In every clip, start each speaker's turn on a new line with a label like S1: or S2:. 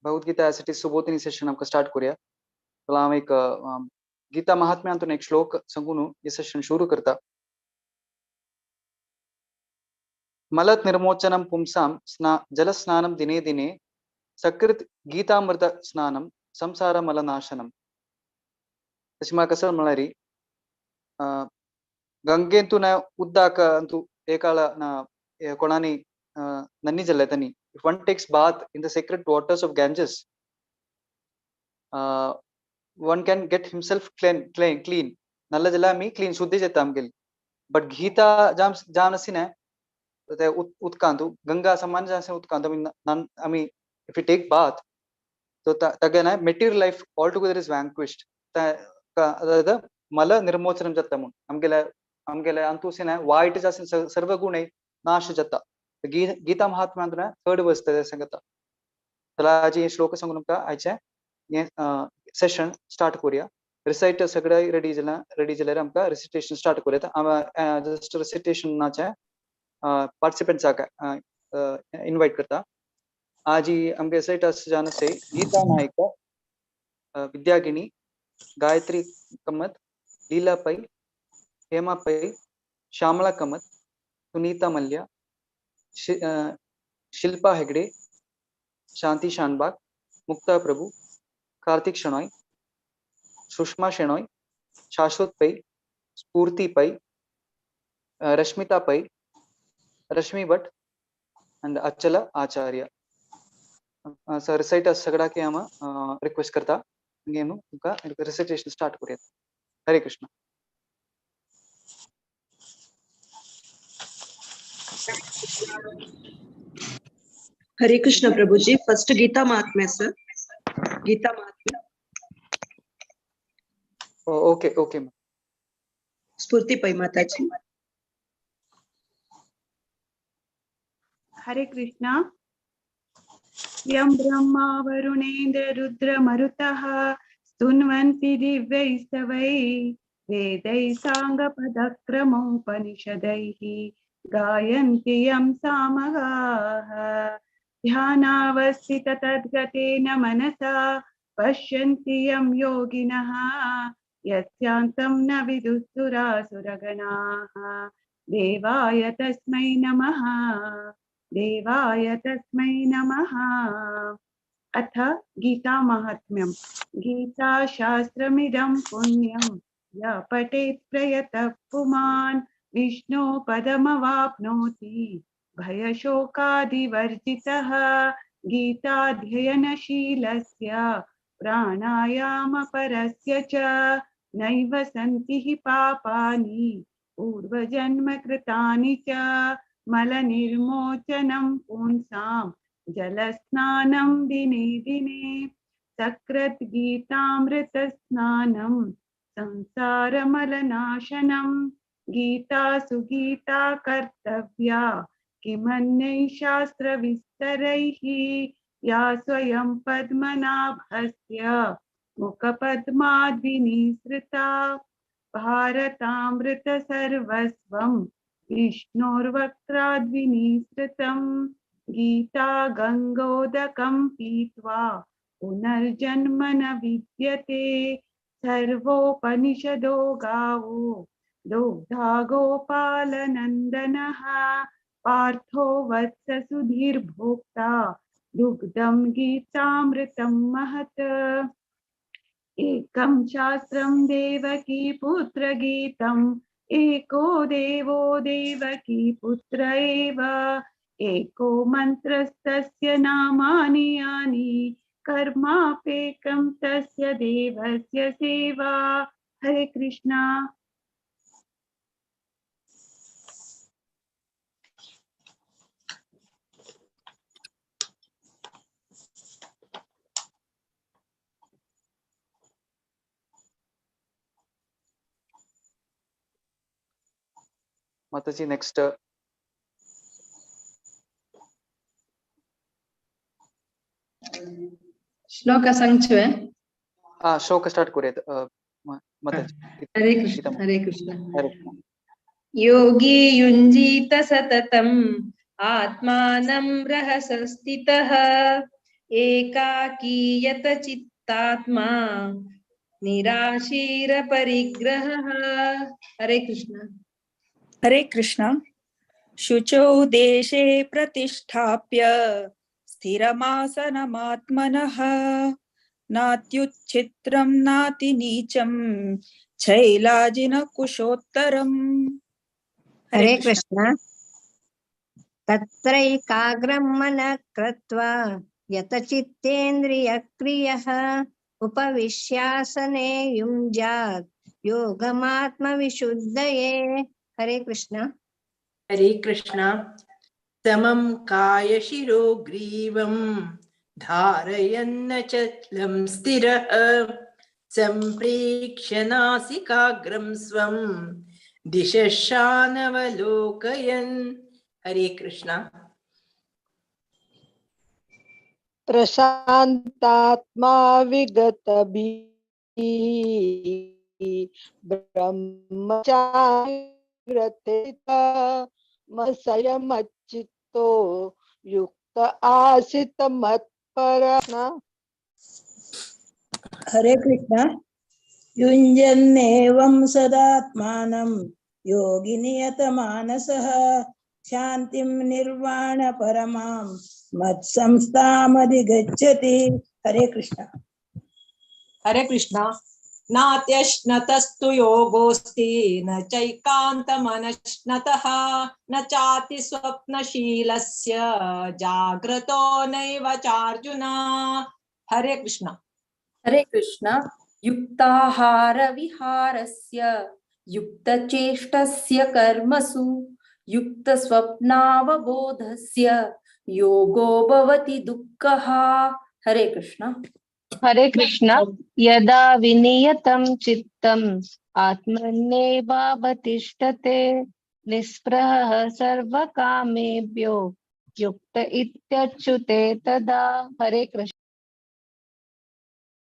S1: Bhagavad Gita as it is Subodhini session आमकां start करूया. जाल्यार हांव एक गीता महात्म्यांतून एक श्लोक सांगून हे सेशन सुरू करता. मलत निर्मोचनम पुंसाम जलस्नानं दिने दिने सकृत गीतामृत स्नानं संसार मलनाशनम. तशें म्हाका कसं म्हळ्यार गंगेंतू ना उद्दाक अंतू एकाळ ना कोणानी नन्नी जाल्ले तांणी if one takes bath in the sacred waters of Ganges, one can get himself clean. Null जाल्यार आमी क्लीन शुद्धी जाता आमगेली. बट गीता जाम जावन आसी ते उदकांतू गंगा समान जावन उदकांत आमी if you take bath तो तागे ना material life all together is vanquished. अदायद मल निर्मोचनम जाता म्हूण आमगेले आमगेले अंतू ना वायट जासन सर्व गुण नाश जाता. गीता महात्म्यांतून थर्ड वर्स ते सांगता. जाल्यार आजी हे श्लोक सांगून आमकां आयचें हें सेशन स्टार्ट करूया. रिसायट सगळे रेडी जाल्यार रेडी जाल्यार आमकां रिसिटेशन स्टार्ट करूया. हांव जस्ट रिसिटेशनाचें पार्टिसिपंट्साक इनवायट करता. आजी आमगे रिसाइटर्स जावन आसा गीता नायक, विद्यागिणी, गायत्री कमत, लीला पै, हेमा पै, श्यामला कमत, सुनीता मल्ल्या, शिल्पा हेगडे, शांती शानबाग, मुक्ता प्रभु, कार्तिक शेणॉय, सुषमा शेणॉय, शाश्वत पै, स्फूर्ती पै, रश्मिता पै, रश्मि भट and Achala Acharya. So reciters सगळ्याक हांव रिक्वेस्ट करता न्हू तुमकां रिसिटेशन स्टार्ट करूया. हरे कृष्ण.
S2: हरे कृष्ण प्रभुजी. फर्स्ट गीता महात्म्य सर. गीता महात्म्य.
S1: Okay okay.
S2: स्फूर्ती पै माताजी.
S3: हरे कृष्णा. यं ब्रह्मा वरुणेन्द्र रुद्र मरुतः स्तुन्वन्ति दिव्यैस्तवै वेदैः साङ्गपदक्रमोपनिषदैः गायन्ति यं सामगाः. ध्यानावस्थित तद्गतेन मनसा पश्यन्ति यं योगिनः यस्यान्तं न विदुःसुरासुरगणाः. देवाय तस्मै नमः. देवाय तस्मै नमः. अथ गीता महात्म्यं. गीता शास्त्रमिदं पुण्यं य पठेत् प्रयतः पुमान् विष्णु पदमवाप्नोति भयशोकादिवर्जितः. गीताध्ययनशीलस्य प्राणायामपरस्य च नैव सन्ति हि पापानि पूर्वजन्मकृतानि च. मलनिर्मोचनं पुंसां जलस्नानं दिने दिने सकृत् गीतामृतस्नानं संसारमलनाशनं. गीता सुगीता कर्तव्या किमन्यैः शास्त्रविस्तरैः या स्वयं पद्मनाभस्य मुखपद्माद्विनिसृता. भारतामृतसर्वस्वं विष्णोर्वक्त्राद्विनिसृतं. गीता गङ्गोदकं पीत्वा पुनर्जन्म न विद्यते. सर्वोपनिषदो गावो दोग्धा गोपालनन्दनः. पार्थो वत्ससुधीर्भोक्ता दुग्धं गीतामृतं महत्. एकं शास्त्रं देवकी पुत्रगीतम् एको देवो देवकी पुत्र एव. एको मन्त्रस्तस्य नामानि यानि कर्मापेकं तस्य देवस्य सेवा. हरे कृष्णा.
S1: माताजी नेक्स्ट.
S4: श्लोक सांगचो.
S1: हा श्लोक स्टार्ट करूयात माताजी.
S4: हरे कृष्ण हरे कृष्ण.
S1: हरे कृष्ण.
S4: योगी युञ्जीत सततम् आत्मानं रहसस्थितः एकाकीयत चित्तात्मा निराशीरपरिग्रहः। हरे कृष्ण।
S5: हरे कृष्ण। शुचौ देशे प्रतिष्ठाप्य स्थिरमासनमात्मनः नात्युच्छित्रं नातिनीचं छैलाजिन कुशोत्तरम्।
S6: हरे कृष्ण। तत्रैकाग्रं मनः कृत्वा यतचित्तेन्द्रियक्रियः उपविश्यासने युञ्जात् योगमात्मविशुद्धये। हरे कृष्ण।
S7: हरे कृष्ण। समं कायशिरोग्रीवं धारयन्न चलं स्थिरः सम्प्रेक्ष्य नासिकाग्रं स्वं दिशशानवलोकयन्। हरे कृष्ण।
S8: प्रशांतात्मा विगतभीः ब्रह्मचारी मत्सयमच्चित्तो युक्त आसित मत्परः।
S9: हरे कृष्ण। युञ्जन्नेवं सदात्मानं योगिनियतमानसः शान्तिं निर्वाण परमां मत्संस्थामधिगच्छति। हरे कृष्ण।
S10: हरे कृष्ण। नात्यश्नतस्तु योगोऽस्ति न चैकान्तमनश्नतः न चाति स्वप्नशीलस्य जाग्रतो नैव चार्जुन। हरे कृष्ण।
S11: हरे कृष्ण। युक्ताहार विहारस्य युक्तचेष्टस्य कर्मसु युक्तस्वप्नावबोधस्य योगो भवति दुःखः। हरे कृष्ण।
S12: हरे कृष्ण। यदा विनियतं चित्तम् आत्मन्येवावतिष्ठते निःस्पृहः सर्वकामेभ्यो युक्त इत्यच्युते तदा। हरे कृष्ण।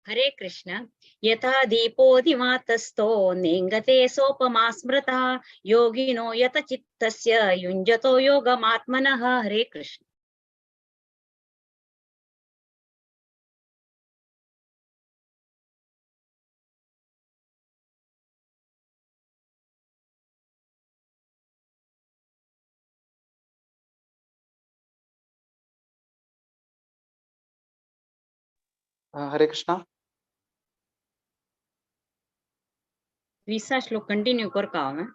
S13: हरे कृष्ण। यथा दीपोऽधिमातस्थो नेङ्गते सोपमा स्मृता योगिनो यत चित्तस्य युञ्जतो योगमात्मनः। हरे कृष्ण।
S1: हरे कृष्णा।
S13: 20 श्लोक कंटिन्यू करका हांवें।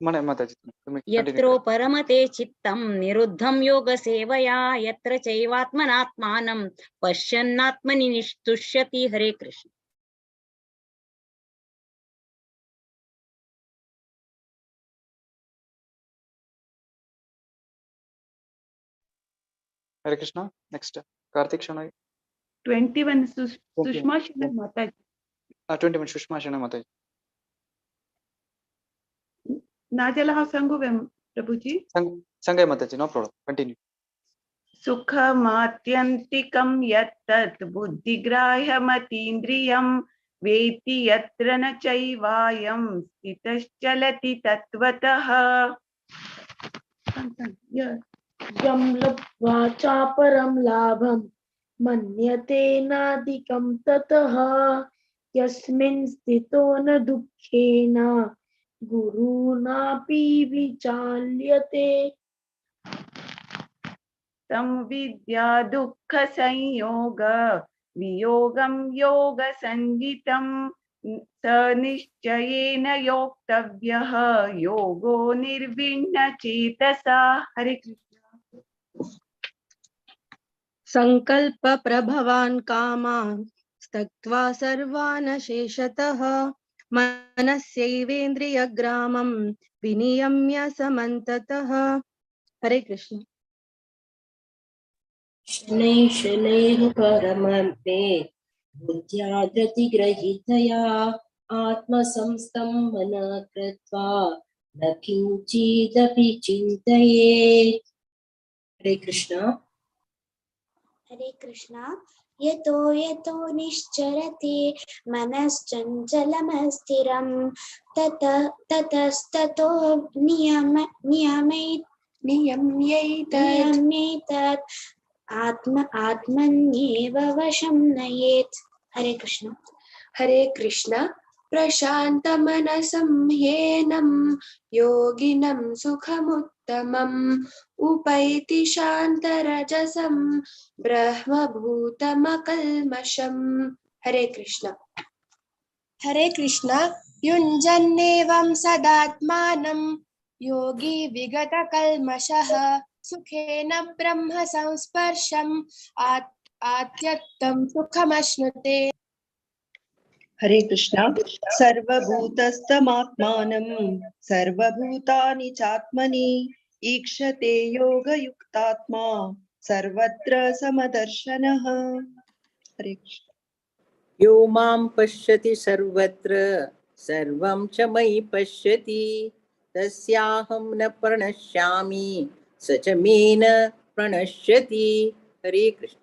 S1: म्हणे माताजी तुम्ही
S13: यत्रो परमते चित्तं निरुद्धं योग सेवया यत्र चैवात्मनात्मानं पश्यन्नात्मनि निष्तुष्यति। हरे कृष्ण।
S1: हरे कृष्णा। नेक्स्ट कार्तिक शणै।
S3: 21 सुषमा शणै माताजी।
S1: 21 सुषमा शणै माताजी।
S3: नाजाल्यार हांव सांगू प्रभुजी?
S1: सांगाय माताजी, नो प्रॉब्लम, कंटिन्यू।
S3: सुखमात्यन्तिकं यत्तत् बुद्धिग्राह्यमतीन्द्रियं वेति यत्र न चैवायं स्थितश्चलति तत्त्वतः।
S14: यं लब्ध्वा चापरं लाभं मन्यते नाधिकं ततः यस्मिन् स्थितो न दुःखेन गुरुणापि विचाल्यते।
S3: तं विद्या दुःख संयोग वियोगं योग संजितं स निश्चयेन योक्तव्यः योगो निर्विण्ण चेतसा। हरे कृष्ण।
S15: संकल्प प्रभवान् कामान् त्यक्त्वा सर्वान् शेषतः मनस्यैवेन्द्रियग्रामं विनियम्य समन्ततः। हरे कृष्ण।
S16: शनैः शनैः परमन्ते बुद्ध्या धृतिग्रहीतया आत्मसंस्थं मनः कृत्वा न किञ्चिदपि चिन्तयेत्। हरे कृष्ण।
S17: हरे कृष्ण। यतो यतो निश्चरति मनश्चञ्चलमस्थिरं ततः ततस्ततो नियम्यैतत् आत्म आत्मन्येव वशं नयेत्। हरे कृष्ण।
S18: हरे कृष्ण। प्रशान्तमनसं ह्येनं योगिनं सुखमुत्तमम् उपैति शान्तरजसं ब्रह्मभूतमकल्मषम्। हरे कृष्ण।
S19: हरे कृष्ण। युञ्जन्नेवं सदात्मानं योगी विगतकल्मषः सुखेन ब्रह्म संस्पर्शम् आत्यत्तं सुखमश्नुते।
S2: हरे कृष्ण। सर्वभूतस्थमात्मानं सर्वभूतानि चात्मनि ईक्षते योगयुक्तात्मा सर्वत्र समदर्शनः। हरे कृष्ण।
S7: यो मां पश्यति सर्वत्र सर्वं च मयि पश्यति तस्याहं न प्रणश्यामि स च मे न प्रणश्यति। हरे कृष्ण।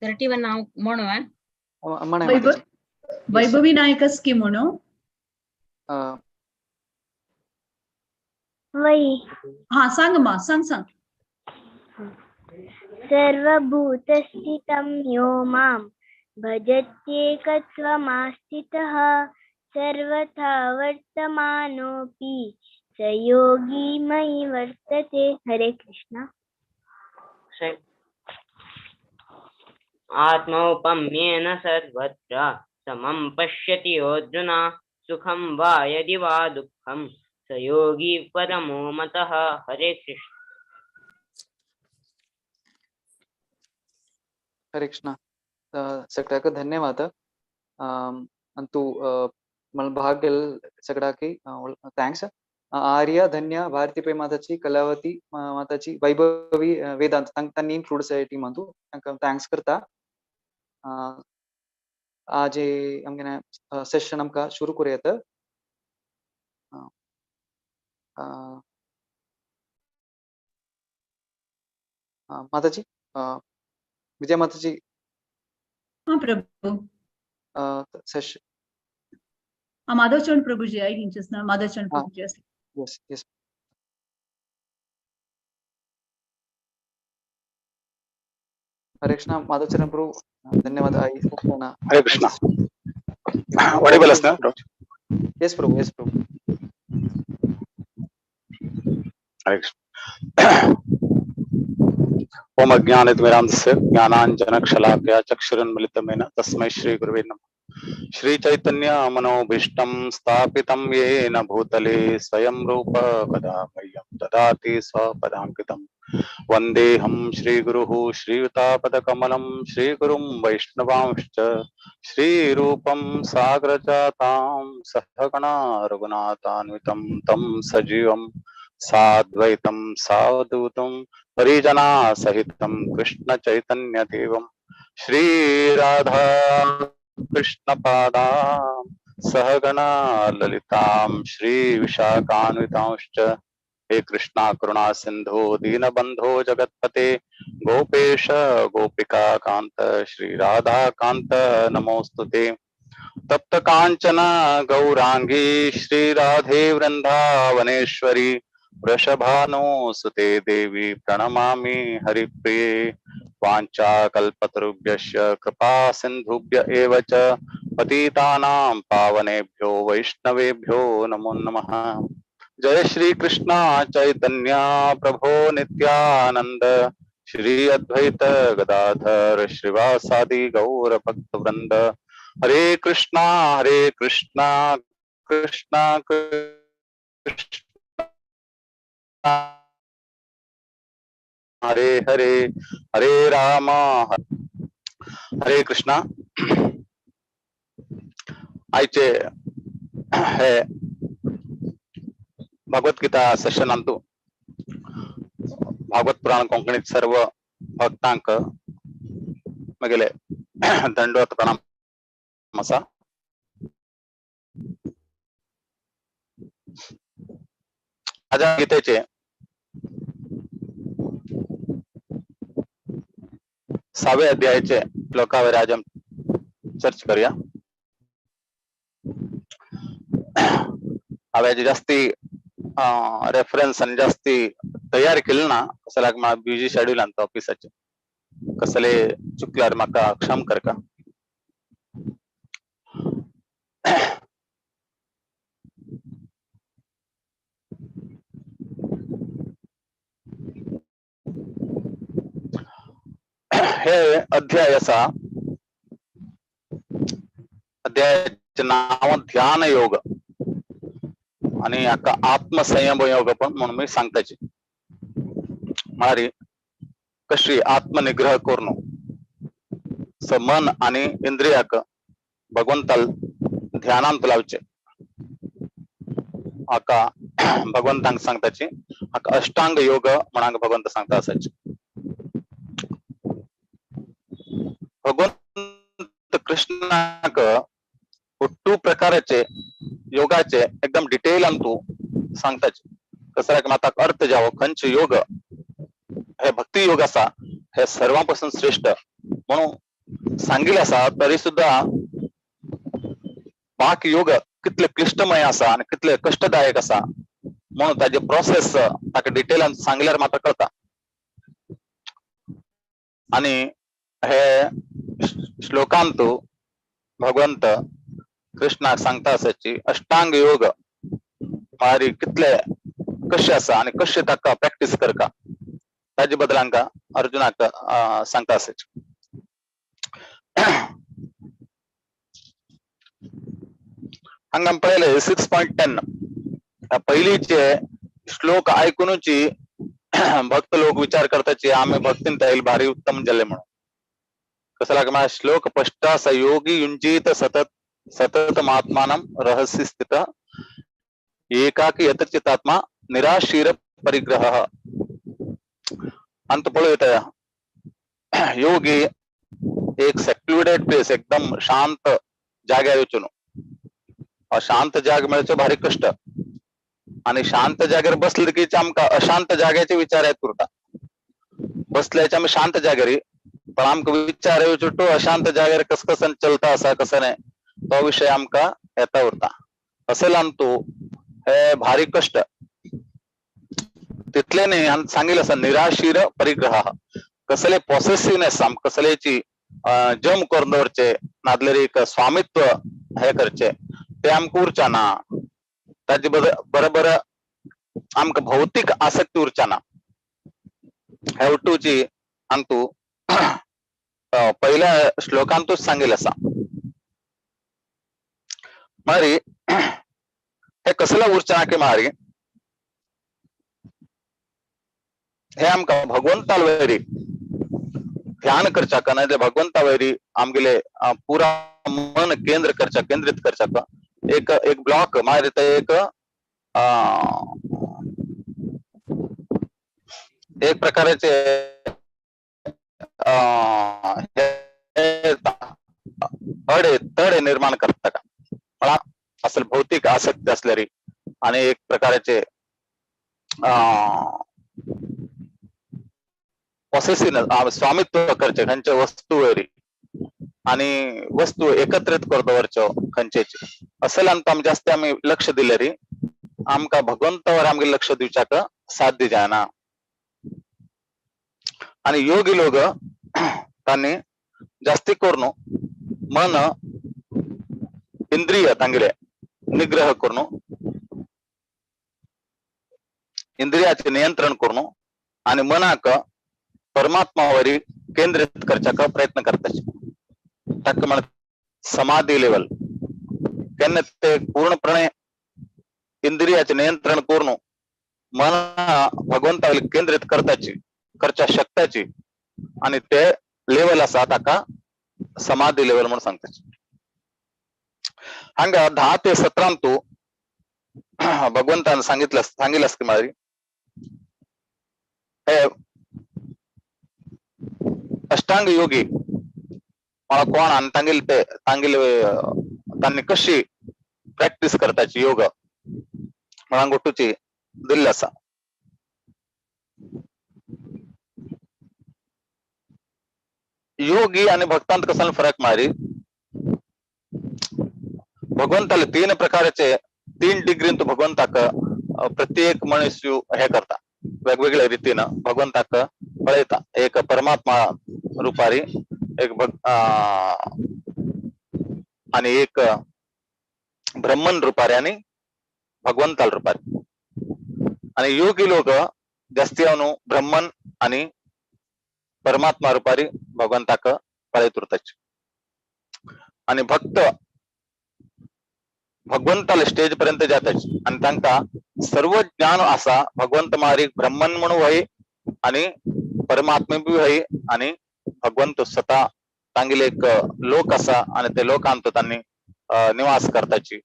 S13: 31 हांव म्हणू.
S1: म्हणाय.
S4: वैभवी नायकस की म्हणू.
S17: वै.
S4: हा, सांग मा, सांग सांग.
S17: सर्वभूतस्थितं यो मां भजत्येकत्वमास्थितः सर्वथा वर्तमानोऽपि स योगी मयि वर्तते। हरे कृष्ण।
S20: आत्मौपम्येन सर्वत्र समं पश्यति अर्जुन सुखं वा यदि वा दुःखं स योगी परमो मतः। हरे कृष्ण।
S1: हरे कृष्ण. सगळ्याक धन्यवाद. आणि तू मला भाग घेल सगळ्याकी thanks. Arya, धन्य, भारती पै माताची, कलावती माताची, वैभवी, वेदांत तांनी इन्क्लूड टीम अंतू तांकां thanks करता. आज आमगे सेशन आमकां सुरू करूयात. माताजी, विजया माताजी.
S4: हा प्रभू.
S1: सेशन.
S4: हा, माधवचरण प्रभूजी आई ना, माधवचरण Prabhuji.
S1: Yes. Hare Krishna Madhavcharan Prabhu, धन्यवाद आई.
S21: हरे कृष्णा. ऑडिबल ना?
S1: येस प्रभू, येस प्रभू.
S21: हरे कृष्ण. ओम अज्ञानतिमिरान्धस्य ज्ञानाञ्जनशलाकया चक्षुरुन्मिलितं तस्मै श्री गुरुवे नमः. श्री चैतन्य मनोभीष्टं स्थापितं येन भूतले स्वयं रूप कदा मह्यं ददाति स्वपदाङ्कितं. वन्देऽहं श्रीगुरुः श्रीयुतापदकमलं श्रीगुरुं वैष्णवांश्च श्रीरूपं सागरजातां सहगणा रघुनाथान्वितं तं सजीवं साद्वैतं सावधूतं परिजना सहितं कृष्ण चैतन्य देवं श्री राधा कृष्ण पादां सहगणा ललितां श्री विशाखान्वितांश्च. हे कृष्णा करुणा सिंधो दीनबंधो जगत्पते गोपेश गोपिका कांत श्री राधा कांत नमोस्तुते. तप्त कांचन गौरांगी श्री राधे वृंदावनेश्वरी वृषभानुसुते देवी प्रणमामि हरिप्रिये. वाञ्छाकल्पतरुभ्यश्च कृपा सिन्धुभ्य एव च पतितानां पावनेभ्यो वैष्णवेभ्यो नमो नमः. जय श्री कृष्ण चैतन्य प्रभो नित्यानंद श्री अद्वैत गदाधर श्रीवासादि गौर भक्त वृंद. हरे कृष्णा कृष्णा कृष्णा हरे हरे हरे राम हरे कृष्णा. आयचे हे भगवत गीता सेशन अंतू भागवत पुराण कोंकणीत सर्व भक्तांक मगेले दंडवत प्रणाम आसा. आज गीतेचे 6व्या अध्यायाचे श्लोकावर आज हम चर्च करूया. हांवें जास्ती रेफरन्स आनी जास्ती तयार केली ना, कसल्याक म्हाका बिजी शेड्यूल आनी ऑफिसाचे, कसले चुकल्यार म्हाका क्षम करका. हे अध्याय आसा, अध्यायाचे नाव ध्यान योग आणि हाका आत्मसंयम योग पण म्हणून मी सांगताची. म्हळ्यार कशी आत्मनिग्रह करून मन आणि इंद्रियाक भगवंताल ध्यानांत लावचे, हाका भगवंतांक सांगताची. हाका अष्टांग योग म्हणांक भगवंत सांगता आसाची. भगवंत कृष्णाक टू प्रकाराचे योगाचे एकदम डिटेल तू सांगताचे. कसल्याक माता अर्थ जावो खंयचे योग हे भक्ती योग आसा हे सर्वांपासून श्रेष्ठ म्हणून सांगिल्लें आसा, तरी सुद्धा बाकी योग कितले क्लिष्टमय आसा आनी कितले कष्टदायक आसा म्हणून ताजे प्रोसेस ताका डिटेलान सांगल्यार मात्र कळता. आनी हे श्लोकांतु भगवंत कृष्णाक सांगता आसाची अष्टांग योग म्हळ्यार कितले कशे आसा आनी कशे ताका प्रॅक्टीस करका ताजे बद्दल हांकां अर्जुनाक सांगता आसाची. हांगा पळयले 6.10 पयलींचे श्लोक आयकुनूची भक्त लोक विचार करताची आमी भक्तीन ताईल भारी उत्तम जाले म्हणून. कसल्याक म्हळ्यार श्लोक स्पश्ट आसा, योगी युंजीत सतत सतत महात्मानं रहस्य स्थित एकाकी यतचितात्मा निराशीर परिग्रह. अंत पळयता योगी एक सेक्लुडेड प्लेस, एकदम शांत जाग्यार वचून, शांत जाग मेळचो भारी कष्ट, आणि शांत जाग्यार बसले की आमकां अशांत जाग्याचे विचार येत उरता. बसल्याचे आमी शांत जाग्यार, पण आमकां विचार येवचो तो अशांत जाग्यार कसकसन चलता आसा कसं नाही तो विषय आमकां येता उरता. असेल तू हे भारी कष्ट तितले न्ही सांगिल्लें आसा निराशीर परिग्रह, कसले पॉसेसिवनेस आम कसलेची जम करून दवरचे नादलेर एक स्वामित्व हे करचे ते आमकां उरच्या ना. ताजे बरोबर आमकां भौतीक आसक्ती उरच्या ना. हे उठूची अंतू पहिल्या श्लोकांतूच सांगिल्लें आसा. मारी हे कसले उरचे ना की मारी हे आमकां भगवंता वयरी ध्यान करच्याक नाजाल्यार भगवंता वयरी आमगेले पुरा मन केंद्र करच्याक केंद्रीत करच्याक एक एक ब्लॉक मागीर ते एक एक प्रकाराचे अडे तडे निर्माण करता का मला असल भौतिक आसक्ती असल्यारी आणि एक प्रकाराचे पॉसेसिव्हनेस स्वामित्व करचे खंयच्या वस्तू वयरी आणि वस्तू एकत्रित कर दवरच्यो खंयचेच असेल आमी जास्त आमी लक्ष दिले री आमकां भगवंतावर आमगे लक्ष दिवच्याक साध्य जायना. आणि योगी लोक तांणी जास्ती करून मन इंद्रिय तांगेले निग्रह करून इंद्रियाचे नियंत्रण करून आणि मनाक परमात्मावरी केंद्रित करच्याक प्रयत्न करताचे. ताका म्हणत समाधी लेवल केन्ना ते पूर्णपणे इंद्रियाचे नियंत्रण करून मन भगवंतावर केंद्रित करताची करच्या शकताची आणि ते लेवल आसा ताका समाधी लेवल म्हणून सांगताची. हांगा 10 ते 17 तू भगवंतान सांगितलं सांगितलं की मारी हे अष्टांग योगी मला कोण आणि तांगेले ते तांगेले तांणी कशी प्रॅक्टिस करताची योग म्हणून गोटूची दिल्ली आसा. योगी आणि भक्तांत कसो फरक मारी भगवंताले तीन प्रकारचे तीन डिग्रीन तूं भगवंताक प्रत्येक मनीस हे करता, वेगवेगळ्या रितीन भगवंताक पळयता. एक परमात्मा रुपारी, एक आणि एक ब्रह्मन रुपारी आणि भगवंताल रुपारी. आणि योगी लोक जास्ती ब्रह्मन आणि परमात्मा रुपारी भगवंताक पळयत उरताची. आणि भक्त भगवंताले स्टेज पर्यंत जाताची आणि तांका सर्व ज्ञान असा भगवंत मारी ब्रह्मन म्हणून व्हय आणि परमात्मा बी व्हय आणि भगवंत स्वतः तांगेले एक लोक असा आणि ते लोकांत त्यांनी निवास करताची.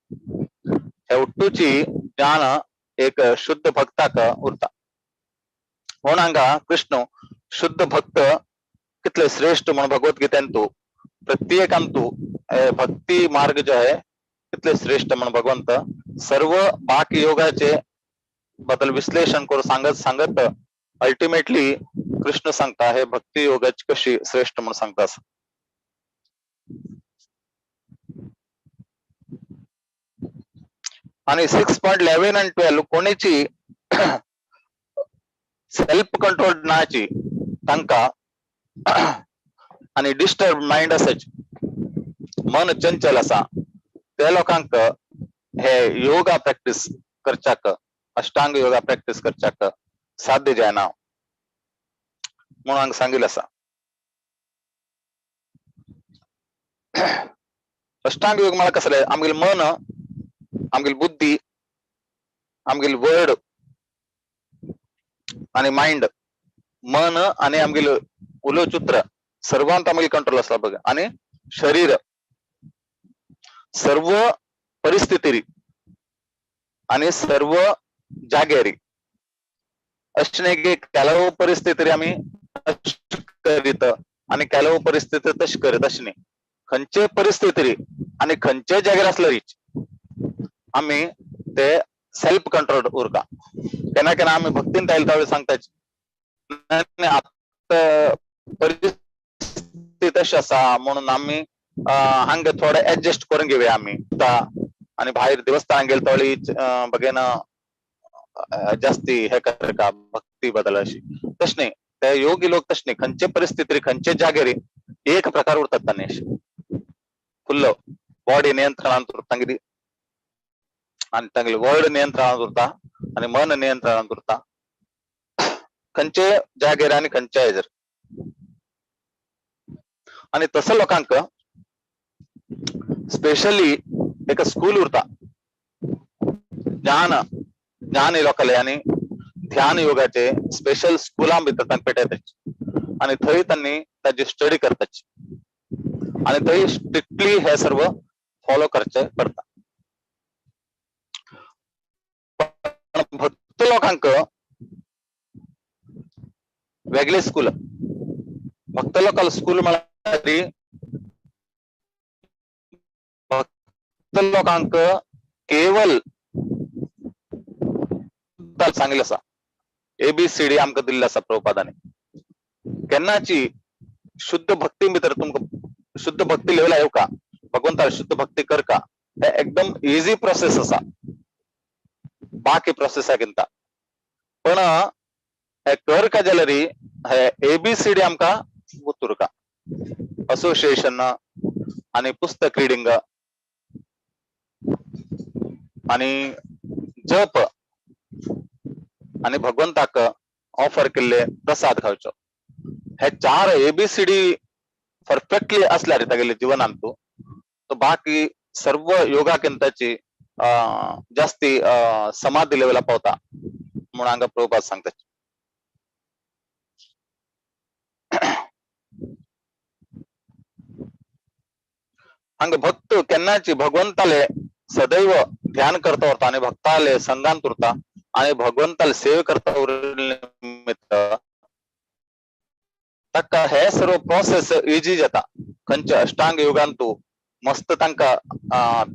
S21: हे उट्टूची ज्ञान एक शुद्ध भक्ताक उरता. म्हणून हांगा कृष्ण शुद्ध भक्त कितले श्रेष्ठ म्हणून भगवद्गीतेंतु प्रत्येकांतु भक्ती मार्ग जो आहे कितले श्रेष्ठ म्हणून भगवंत सर्व बाकी योगाचे बदल विश्लेषण करून सांगत सांगत अल्टिमेटली कृष्ण सांगता हे भक्ती योगाची कशी श्रेष्ठ म्हणून सांगता. आणि 6.11 आणि 12 कोणीची सेल्फ कंट्रोल नाची तांका आणि डिस्टर्ब माइंड असायची, मन चंचल असा, त्या लोकांक हे योगा प्रॅक्टिस करच्याक, अष्टांग योगा प्रॅक्टिस करच्याक साध्य जायना म्हणून सांगितलं असा. अष्टांग योग मला कसं, आमगेल मन, आमगेल बुद्धी, आमगेल वर्ड आणि माइंड, मन आणि आमगेल उलोचुत्र सर्वांत आमगेल कंट्रोल असला बघ, आणि शरीर सर्व परिस्थिती आणि सर्व जागेरी अशें न्ही की ಕೆಲವು परिस्थिती आमी करीत आणि ಕೆಲವು परिस्थिती तशी करीत अशें न्ही. खंयचे परिस्थिती आणि खंयचे जागेर आसल्यार आमी ते सेल्फ कंट्रोल उरता. केन्ना केन्ना आमी भक्तीन आयले त्यावेळी सांगताची आतां परिस्थिती तशी आसा म्हणून आमी हांगा थोडे ऍडजस्ट करून घेऊया आमी. आणि बाहेर देवस्थान गेले त्यावेळी बघेन जास्ती हे कर का भक्ती बदल अशी तश नाही. त्या योगी लोक तश नाही, खंयचे परिस्थिती खंयचे जागेर एक प्रकार उरतात तांणी अशे फुल्ल बॉडी नियंत्रणांत उरता तांगेली आणि तांगेले वर्ड नियंत्रणांत उरता आणि मन नियंत्रणांत उरता खंयचे जागेर आणि खंयच्या हेजेर. आणि तसं लोकांक स्पेशली एक स्कूल उरता ज्ञान ज्ञान लोकाले आणि ध्यान योगाचे स्पेशल स्कुलां भितर तांकां पेटयताची आणि थंय त्यांनी ताजी स्टडी करताची आणि थंय स्ट्रिक्टली हे सर्व फॉलो करचे पडता. पण भक्त लोकांक वेगळे स्कूल, भक्त लोकांक स्कूल म्हळ्यार भक्त लोकांक केवल सांगितलं आसा एबीसीडी आमकां दिल्लें आसा प्रभुपादांनी. केन्नाची शुद्ध भक्ती भितर तुमकां शुद्ध भक्ती लेवला येवका, भगवंताक शुद्ध भक्ती करका, हे एकदम इझी प्रोसेस आसा बाकी प्रोसेसा किंता. पण हे कर का जाल्यार हे एबीसीडी आमकां उरका, असोसिएशन आणि पुस्तक रिडींग आणि जप आणि भगवंताक ऑफर केल्ले प्रसाद खावचो, हे चार एबीसीडी परफेक्टली असल्यार तागेले जीवनांत तो बाकी सर्व योगा किंताची जास्ती समाधी लेवला पावता म्हणून हांगा प्रभुपाद सांगता. हांगा भक्त केन्नाची भगवंताले सदैव ध्यान करता उरता आणि भक्ताले संगांत उरता आणि भगवंताले सेवे करता उरिल्ले निमित्त ताका हे सर्व प्रोसेस इजी जाता. खंयच्या अष्टांग योगांतु मस्त तांका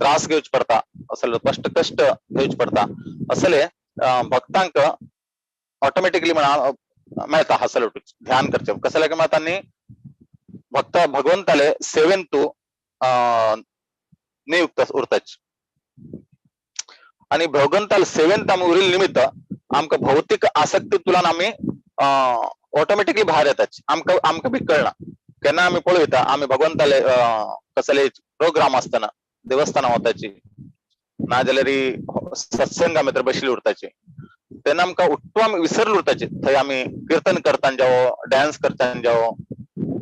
S21: त्रास घेवचे पडता, असले कष्ट कष्ट घेवचे पडता, असले भक्तांक ऑटोमॅटिकली म्हणा मेळता हासल ध्यान करचे. कसले काय तांणी भक्त भगवंताले सेवेंतु नियुक्त उरताच. आणि भगवंताल सेवेंत आमी उरिल्ले निमित्त आमकां भौतीक आसक्ती तुलान आमी ऑटोमॅटिकली भायर येताच. आमकां आमकां बी कळना केन्ना आमी पळयता आमी भगवंताले कसले प्रोग्राम आसतना देवस्थानां वताची नाजाल्यार सत्संगा भितर बशिल्ली उरताची तेन्ना आमकां उठ्ठो आमी विसरले उरताची. थंय आमी किर्तन करतान जावो, डान्स करतान जावो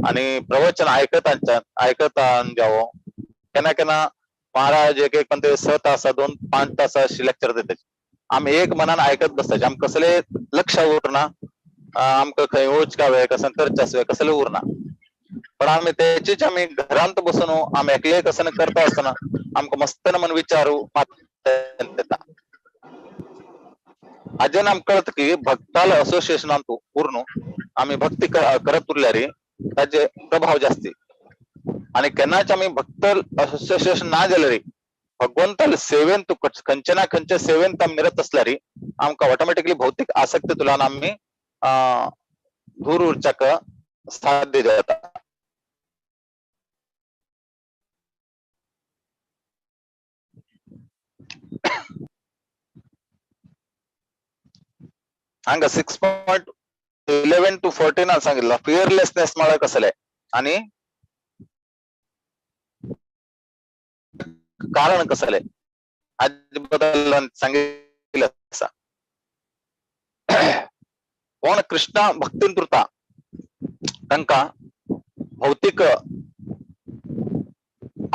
S21: आनी प्रवचन आयकतान जावो. केन्ना केन्ना महाराज एक एक पण ते 6 तास 2-5 तास अशी लेक्चर दिताचे, आमी एक मनान आयकत बसताचे, आमकां कसले लक्ष उरना, आमकां खंय वचका वे कसं करचें आसवे कसले उरना. पण आमी तेचीच आमी घरांत बसून आमी एकले कसं करता आसतना आमकां मस्त मन विचारू येता. आजन आमकां कळत की भक्ताल असोसिएशनांत उरून आमी भक्ती करत उरल्यार ताजे प्रभाव जास्ती. आणि केन्नाच आमी भक्त असोसिएशन ना जाल्यार भगवंताल सेवेन तू खंयचे ना खंयचे सेवेन आमी निरत आसल्यार आमकां ऑटोमॅटिकली भौतीक आसक्ती तुलान आमी दूर उरच्याक साध्य जाता. हांगा 6.11 to 14 सांगितलं फिअरलेसनेस म्हळ्यार कसले आणि कारण कसले हाजे बद्दल सांगितलं आसा. कोण कृष्णा भक्तीन उरता तांकां भौतीक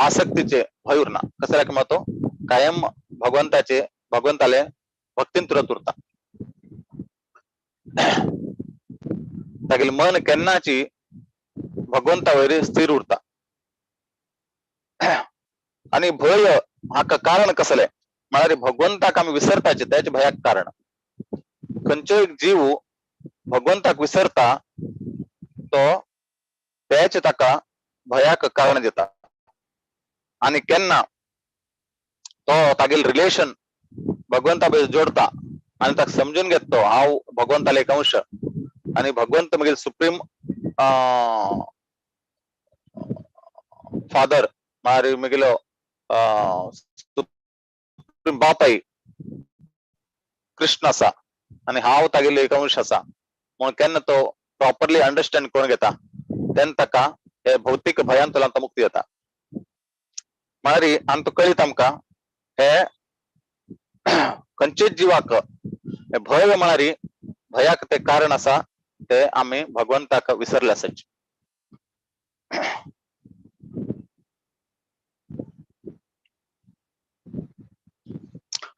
S21: आसक्तीचे भय उरना. कसल्या की तो कायम भगवंताचे भगवंताले भक्तीन तुरत उरता. तागेले मन केन्नाची भगवंता वयर स्थिर उरता. आणि भय हाका कारण कसले म्हळ्यार भगवंताक आमी विसरताचे त्याचे भयाक कारण. खंयचो एक जीव भगवंताक विसरता तो त्याचे ताका भयाक कारण दिता. आणि केन्ना तो तागेले रिलेशन भगवंता बरोबर जोडता आणि ताका समजून घेता तो हांव भगवंताले एक अंश आणि भगवंत मागीर सुप्रीम फादर म्हळ्यार म्हगेलो सुप्रीम बापाय कृष्ण आसा आणि हांव तागेलो एक अंश आसा म्हणून केन्ना तो प्रॉपरली अंडरस्टँड करून घेता तेन्ना ताका हे भौतीक भयांतल्यान मुक्ती जाता. म्हळ्यार आमकां कळीत आमकां हे खंयचेच जिवाक भय म्हळ्यार भयाक ते कारण आसा ते आमी भगवंताक विसरले आसाचे.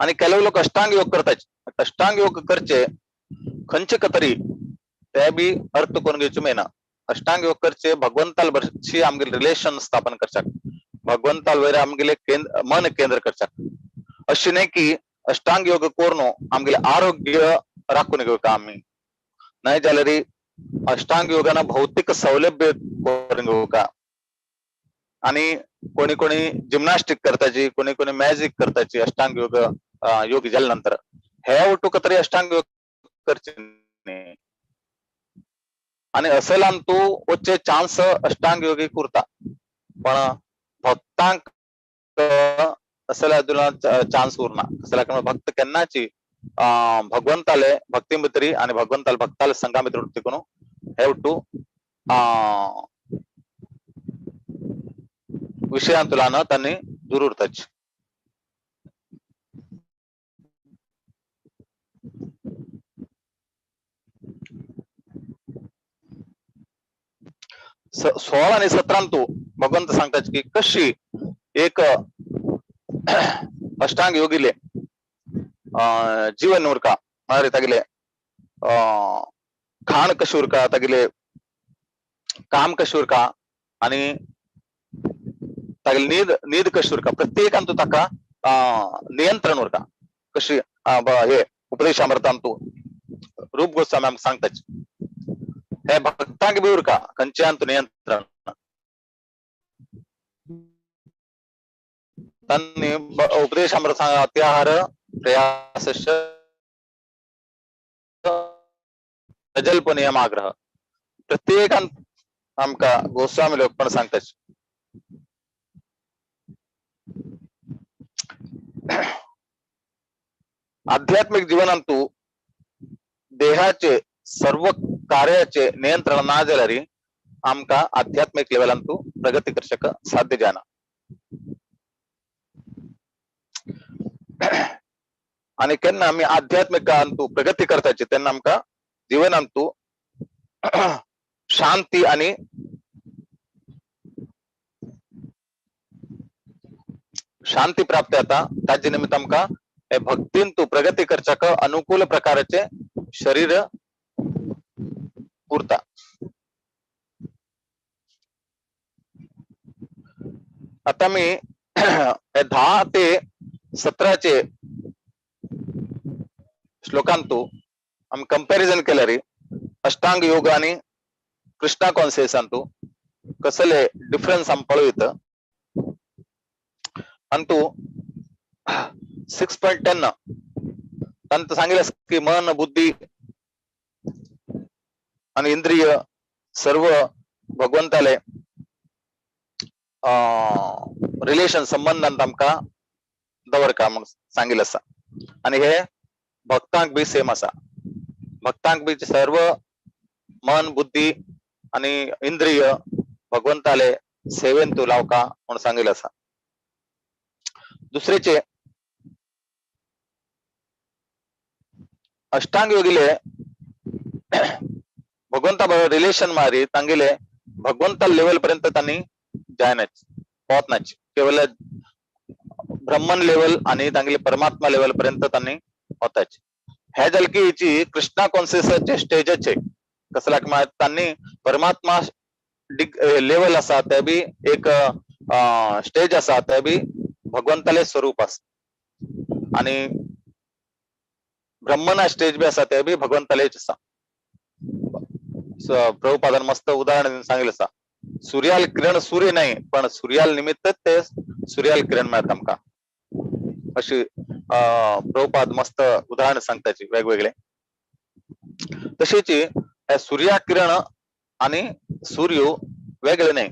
S21: आणि ಕೆಲವು लोक अष्टांग योग करतात. अष्टांग योग करचे खंयचे कतरी ते बी अर्थ करून घेवचे मेळना. अष्टांग योग करचे भगवंताल बरशी आमगेले रिलेशन स्थापन करच्याक, भगवंताल वयर आमगेले केंद्र मन केंद्र करच्याक. अशें न्हय की अष्टांग योग करून आमगेले आरोग्य राखून घेवका आमी, न्हय जाल्यार अष्टांग योगान भौतीक सौलभ्य करून घेवका. आणि कोणी कोणी जिम्नास्टिक करताची, कोणी कोणी मॅजिक करताची अष्टांग योग योग जाल्या नंतर हे उठूक तरी अष्टांग योग करचे न्ही. आणि असलान तू वच्चे चान्स अष्टांग योगीक उरता, पण भक्तांक असल्या चान्स उरना. कसल्या कारण भक्त केन्नाची भगवंताले भक्ती मित्री आणि भगवंताले भक्ताले संघा मित्र तिकून हे उठू विषयांतुलान त्यांनी दूर उरताची. 16 आणि 17 तू भगवंत सांगतात की कशी एक अष्टांग योगीले जीवन उरका म्हळ्यार तागेले खाण कशी उरका, तागेले काम कशी उरका आणि तागेले नीद नीद कशी उरका, प्रत्येकान तू ताका नियंत्रण उरका कशी. हे उपदेशामृतांतु रूप गोस्वामी आमकां सांगताच हे भक्तांक बी उरका खंयच्यान तू नियंत्रण. तांणी उपदेशामृत अत्याहार प्रयास अजल्प नियमाग्रह प्रत्येकान आमकां गोस्वामी लोक पण सांगताच. आध्यात्मिक जीवनांतु देहाचे सर्व कार्याचे नियंत्रण ना जाल्यार आमकां आध्यात्मिक लेवलांतु प्रगती करचेक साध्य जायना. आणि केन्ना आमी आध्यात्मिकांतु प्रगती करताची तेन्ना आमकां जीवनांतु शांती आणि शांती प्राप्त जाता. ताजे निमित्त आमकां भक्तीन तू प्रगती करच्याक अनुकूल प्रकाराचे शरीर उरता. आता मी 10 ते 17 श्लोकांतु आमी कंपॅरिझन केल्यार अष्टांग योग आणि कृष्णा कॉन्सियसांतु कसले डिफरन्स आमी पळयत. अंतु 6.10 तांत सांगितलं की मन, बुद्धी आणि इंद्रिय सर्व भगवंताले रिलेशन संबंधांत आमकां दवरका म्हणून सांगितलं आसा. आणि हे भक्तांक बी सेम आसा. भक्तांक बी सर्व मन, बुद्धी आणि इंद्रिय भगवंताले सेवेन तू लावका म्हणून सांगितलं आसा. दुसरेचे अष्टांग योगीले भगवंता बरोबर रिलेशन मारी तांगेले भगवंता लेवल पर्यंत त्यांनी जायनाच पोहोचनाच, केवळ ब्रह्मन लेवल आणि तांगेले परमात्मा लेवल पर्यंत त्यांनी होताच. हे जाल की हिची कृष्णा कॉन्सियसचे स्टेजचे कसला त्यांनी परमात्मा लेवल आसा ते बी एक स्टेज आसा ते बी भगवंताले स्वरूप आसा आणि ब्रह्मना स्टेज बी आसा ते बी भगवंतालेच आसा. प्रभुपादान मस्त उदाहरण सांगितलं आसा. सूर्याल किरण सूर्य नाही पण सूर्याल निमित्त ते सूर्याल किरण मेळता आमकां, अशी प्रभुपाद मस्त उदाहरण सांगताची वेगवेगळे. तशेच सूर्या किरण आणि सूर्य वेगळे नाही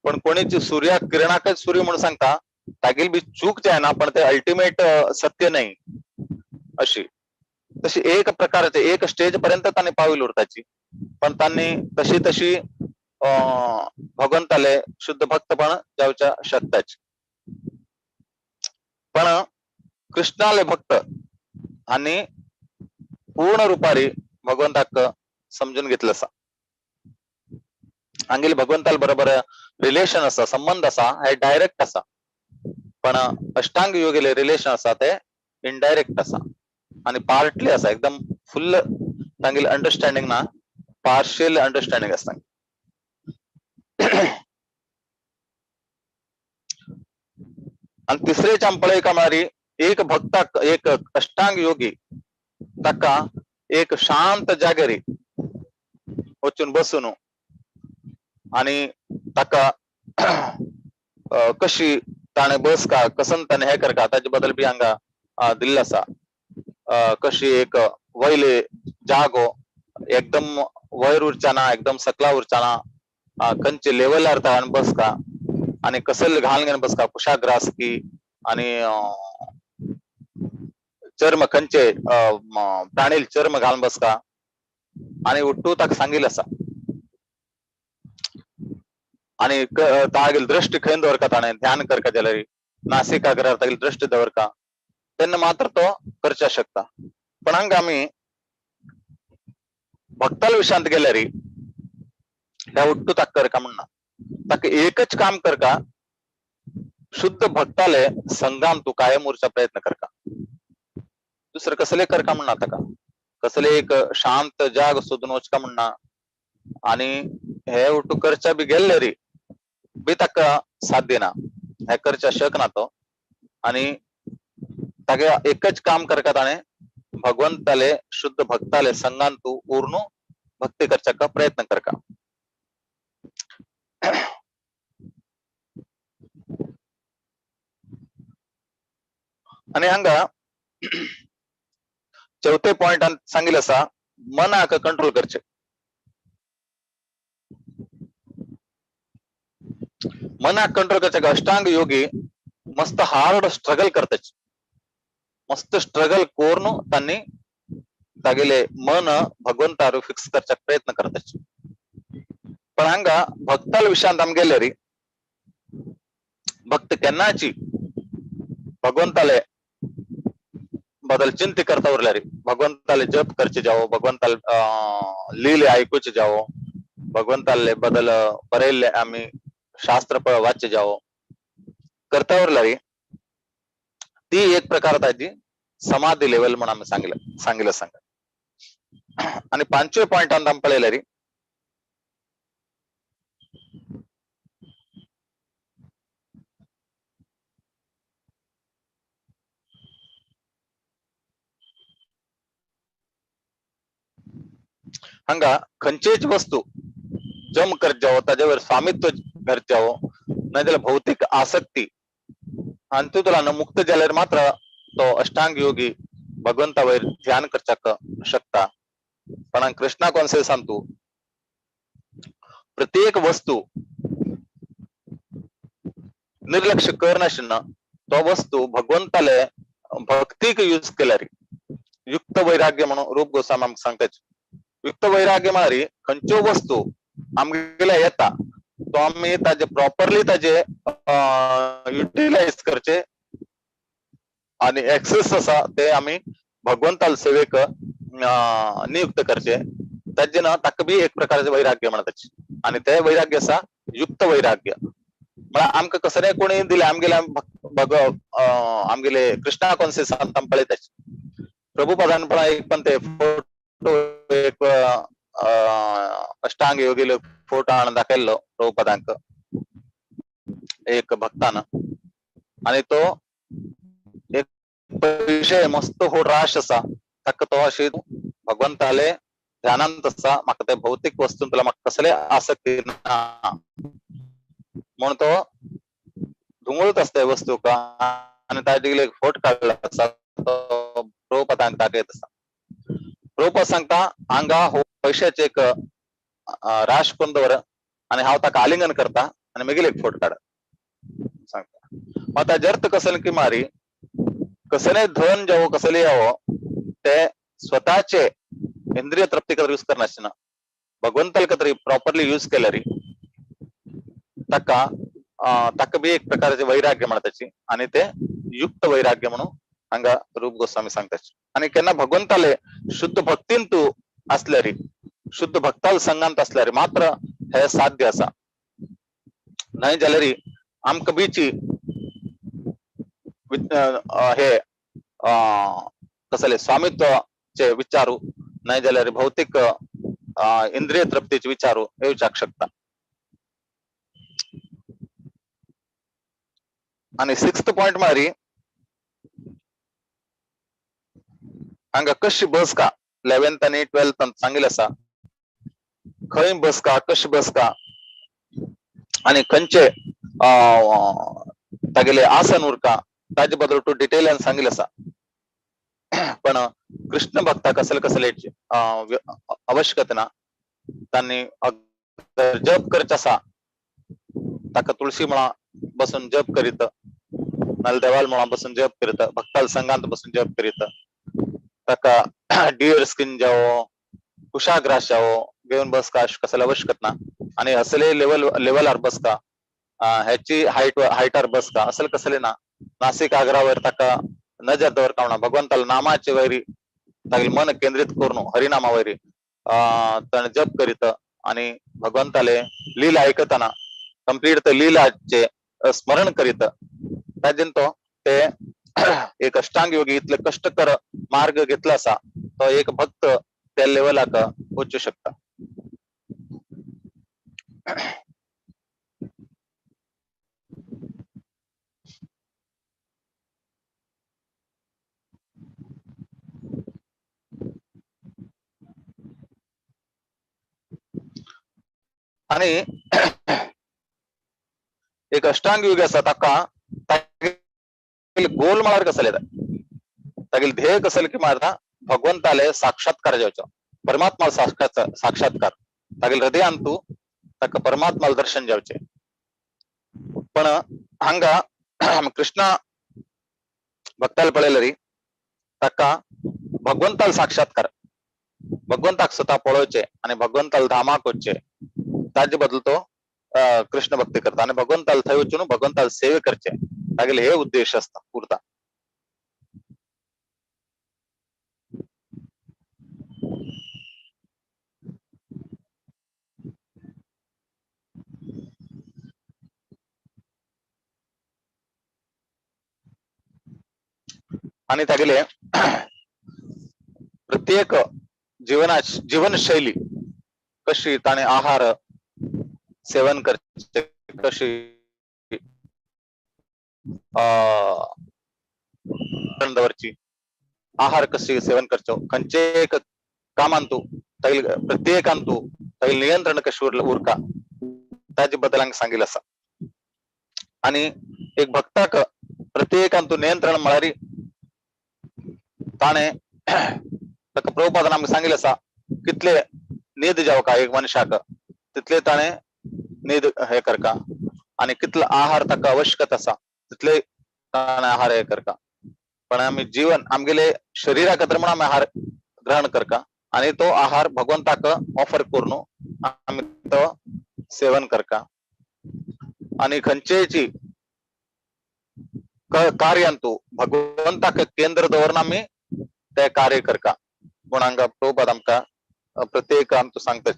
S21: पण कोणीच सूर्या किरणाकच सूर्य म्हणून सांगता तागेली बी चूक जायना पण ते अल्टिमेट सत्य नाही. अशी तशी एक प्रकारचे एक स्टेज पर्यंत तांणी पाविल उरताची पण तांणी तशी तशी भगवंताले शुद्ध भक्तपण जावच्या शकताच. पण कृष्णाले भक्त आणि पूर्ण रुपारी भगवंताक समजून घेतलं आसा. हांगेले भगवंताल बरोबर रिलेशन आसा, संबंध आसा, हे डायरेक्ट आसा. पण अष्टांग योगेले रिलेशन आसा ते इनडायरेक्ट आसा आणि पार्टली आसा, एकदम फुल तांगेले अंडरस्टँडिंग ना, पार्शियल अंडरस्टँडिंग आसता. आणि तिसरेच आमी पळयता म्हळ्यार एक भक्ताक, एक अष्टांग योगी ताका एक शांत जागेर वचून बसून आणि ताका कशी ताणें बसका कसन ताणें हें करका ताचे बद्दल बी हांगा दिल्लें आसा. कशी एक वयले जागो एकदम वयर उरचा ना, एकदम सकला उरचा ना, खंयचे लेवलार ताणें बसका आणि कसल घालून घेवन बसका, कुशाग्रास की आणि चर्म खंयचे प्राणील चर्म घालून बसका आणि उट्टू ताका सांगिल्लें आसा. आणि तागेली दृष्टी खंय दवरका ताणें ध्यान करका जाल्यार नासिकाग्रार तागेली दृष्टी दवरका तेन्ना मात्र तो करच्या शकता. पण हांगा आमी भक्ताल विशयांत गेल्यार ह्या उट्टू ताका करका म्हणना, ताका एकच काम करका, शुद्ध भक्ताले संगान तू कायम उरचा प्रयत्न करका, दुसरं कसले करका म्हणना ताका, कसले एक शांत जाग सोदून वचका म्हणना. आणि हे उट्टू करच्या बी गेल्ले री बी ताका साथ दिना, हे करच्या शकना तो. आणि ताका एकच काम करका ताणें भगवंताले शुद्ध भक्ताले संगान तू उरून भक्ती करच्या प्रयत्न करका. आणि हांगा चौथे पॉइंट सांगितलं आसा मनाक कंट्रोल करचे. मनाक कंट्रोल करचे अष्टांग योगी मस्त हार्ड स्ट्रगल करताच, मस्त स्ट्रगल करून त्यांनी तागेले मन भगवंतार फिक्स करच्याक प्रयत्न करताची. पण हांगा भक्ताल विशयांत आम गेले री भक्त केन्नाची भगवंताले बदल चिंती करता उरल्या री, भगवंताले जप करचे जावो, भगवंताले लिले आयकुचे जावो, भगवंताले बदल बरयल्ले आमी शास्त्र वाचचे जावो करता उरल्या री. ती एक प्रकार ताजी समाधी लेवल म्हणून आमी सांगिल्लें सांगा. आणि पांचव्या पॉइंटान आमी पळयल्यार री हांगा खंयचेच वस्तू जम करत जावो, ताजेवर स्वामित्व करत जावो, नाजाल्यार भौतिक आसक्ती हातूंतल्यान मुक्त जाल्यार मात्र तो अष्टांग योगी भगवंता वयर ध्यान करच्याक शकता. पण कृष्णा कॉन्सियस सांगतू प्रत्येक वस्तू निर्लक्ष करनाशिना तो वस्तू भगवंताले भक्तीक यूज केल्यार युक्त वैराग्य म्हणून रूप गोस्वामी आमकां सांगताच. युक्त वैराग्य म्हळ्यार खंयच्यो वस्तू आमगेल्या येता तो आमी ताजे प्रॉपरली ताजे युटिलायज करचे आणि एक्सेस आसा ते आमी भगवंताल सेवेक नियुक्त करचे. ताजे ना ताका बी एक प्रकारचे वैराग्य म्हणटाचे आणि ते वैराग्य आसा युक्त वैराग्य. म्हळ्यार आमकां कसलें कोणी दिलें आमगेले आमगेले कृष्णा कॉन्सियस आमी पळयताच. प्रभुपदान पण एक पण ते फोटो एक अष्टांग योगीले फोटो हाडून दाखयल्लो प्रभुपदांक एक भक्तान, आणि तो एक पयशे मस्त हो राश आसा ताका तो अशी भगवंताले ध्यानांत आसा, म्हाका ते भौतिक वस्तून तुला म्हाका कसले आसक्ती ना म्हणून तो धुंगळत आसता वस्तूक आनी ताजे एक फोटो काडलो आसा तो प्रभुपदांक दाखयत आसा. प्रभुपद सांगता हांगा हो पैशाचे एक राश करून दवर आनी हांव ताका आलिंगन करता आनी मागीर एक फोटो काड सांगता. मात ताजे अर्थ कसले की मारी कसले धन जावो कसले यावो ते स्वतःचे इंद्रिय तृप्ती खातीर यूज करनासतना भगवंताल खातीर प्रॉपरली यूज केल्यार ताका ताका बी एक प्रकारचे वैराग्य म्हणटाची आनी ते युक्त वैराग्य म्हणून हांगा रूप गोस्वामी सांगताची. आनी केन्ना भगवंताले शुद्ध भक्तीन तूं आसल्यार शुद्ध भक्ताल संघांत आसल्यार मात्र हे साध्य आसा. न्हय जाल्यार आमकां बीची हे कसले स्वामित्वाचे विचारू न्हय जाल्यार भौतिक इंद्रिय तृप्तीचे विचारू येवच्याक शकता. आनी सिक्स्थ पॉइंट म्हळ्यार हांगा कशी बसका 11th आनी 12th सांगिल्लें आसा खंय बसका कशी बसका आनी खंयचे तागेले आसन उरका ताजे बद्दल टू डिटेलान सांगिल्लें आसा. पण कृष्ण भक्ता कसले कसले आवश्यकता ना, तांणी जप करचे आसा ताका तुळशी मुळां बसून जप करीत, नाल्यार देवाल मुळां बसून जप करीत, भक्ताल संघांत बसून जप करीत, ताका डियर स्किन जावो कुशाग्रास जावो घेवन बसका कसले आवश्यकता ना. आनी असले लेवलार बसका ह्याची हायटार बसका असले कसले ना. नासिक आग्रावर ताका नजर दवर कावना भगवंताला नामाचे वैरी तागेले मन केंद्रित करून हरिनामा वैरी ताणें जप करीत आनी भगवंताले लीला ऐकतना कंप्लीट ते लीलाचे स्मरण करीत ताजेन तो ते एक अष्टांग योगी इतले कष्टकर मार्ग घेतला आसा तो एक भक्त त्या लेवलाक वचू शकता. आणि एक अष्टांग योगी आसा ताका तागेले गोल म्हळ्यार कसले येता तागेले ध्येय कसले की मारता भगवंताले साक्षात्कार जावचो, परमात्मा साक्षात्कार तागेले हृदयांतू ताका परमात्माला दर्शन जावचे. पण हांगा कृष्णा भक्ताला पळयल्यार ताका भगवंताल साक्षात्कार, भगवंताक स्वता पळोवचे आनी भगवंताल धामाक वचचे, ताजे बदल तो कृष्ण भक्ती करता आनी भगवंताल थंय वचून भगवंताल सेवे करचे, तागेले हे उद्देश आसता उरता. आणि तागेले प्रत्येक जीवनशैली कशी ताणे आहार सेवन करचे, कशी दवरची, आहार कशी सेवन करचो, खंयचे एक कामांतू तागेले प्रत्येकांतू तागेले नियंत्रण कशी उरका ताजे बद्दल हांगा सांगिल्लें आसा. आणि एक भक्ताक प्रत्येकांतू नियंत्रण म्हळ्यार ताणे ताका प्रभुपादान आमकां सांगिल्लें आसा कितले न्हीद जावका एक मनशाक तितले ताणे न्हीद हे करका आनी कितलो आहार ताका आवश्यकता आसा तितले ताणे आहार हे करका. पण आमी जीवन आमगेले शरीरा खातीर म्हणून आमी आहार ग्रहण करका आनी तो आहार भगवंताक ऑफर करून आमी तो सेवन करका. आनी खंयचेची कार्यांतू भगवंताक केंद्र दवरून आमी ते कार्य करका म्हूण हांगा प्रभुपाद आमकां प्रत्येक आमकां सांगता.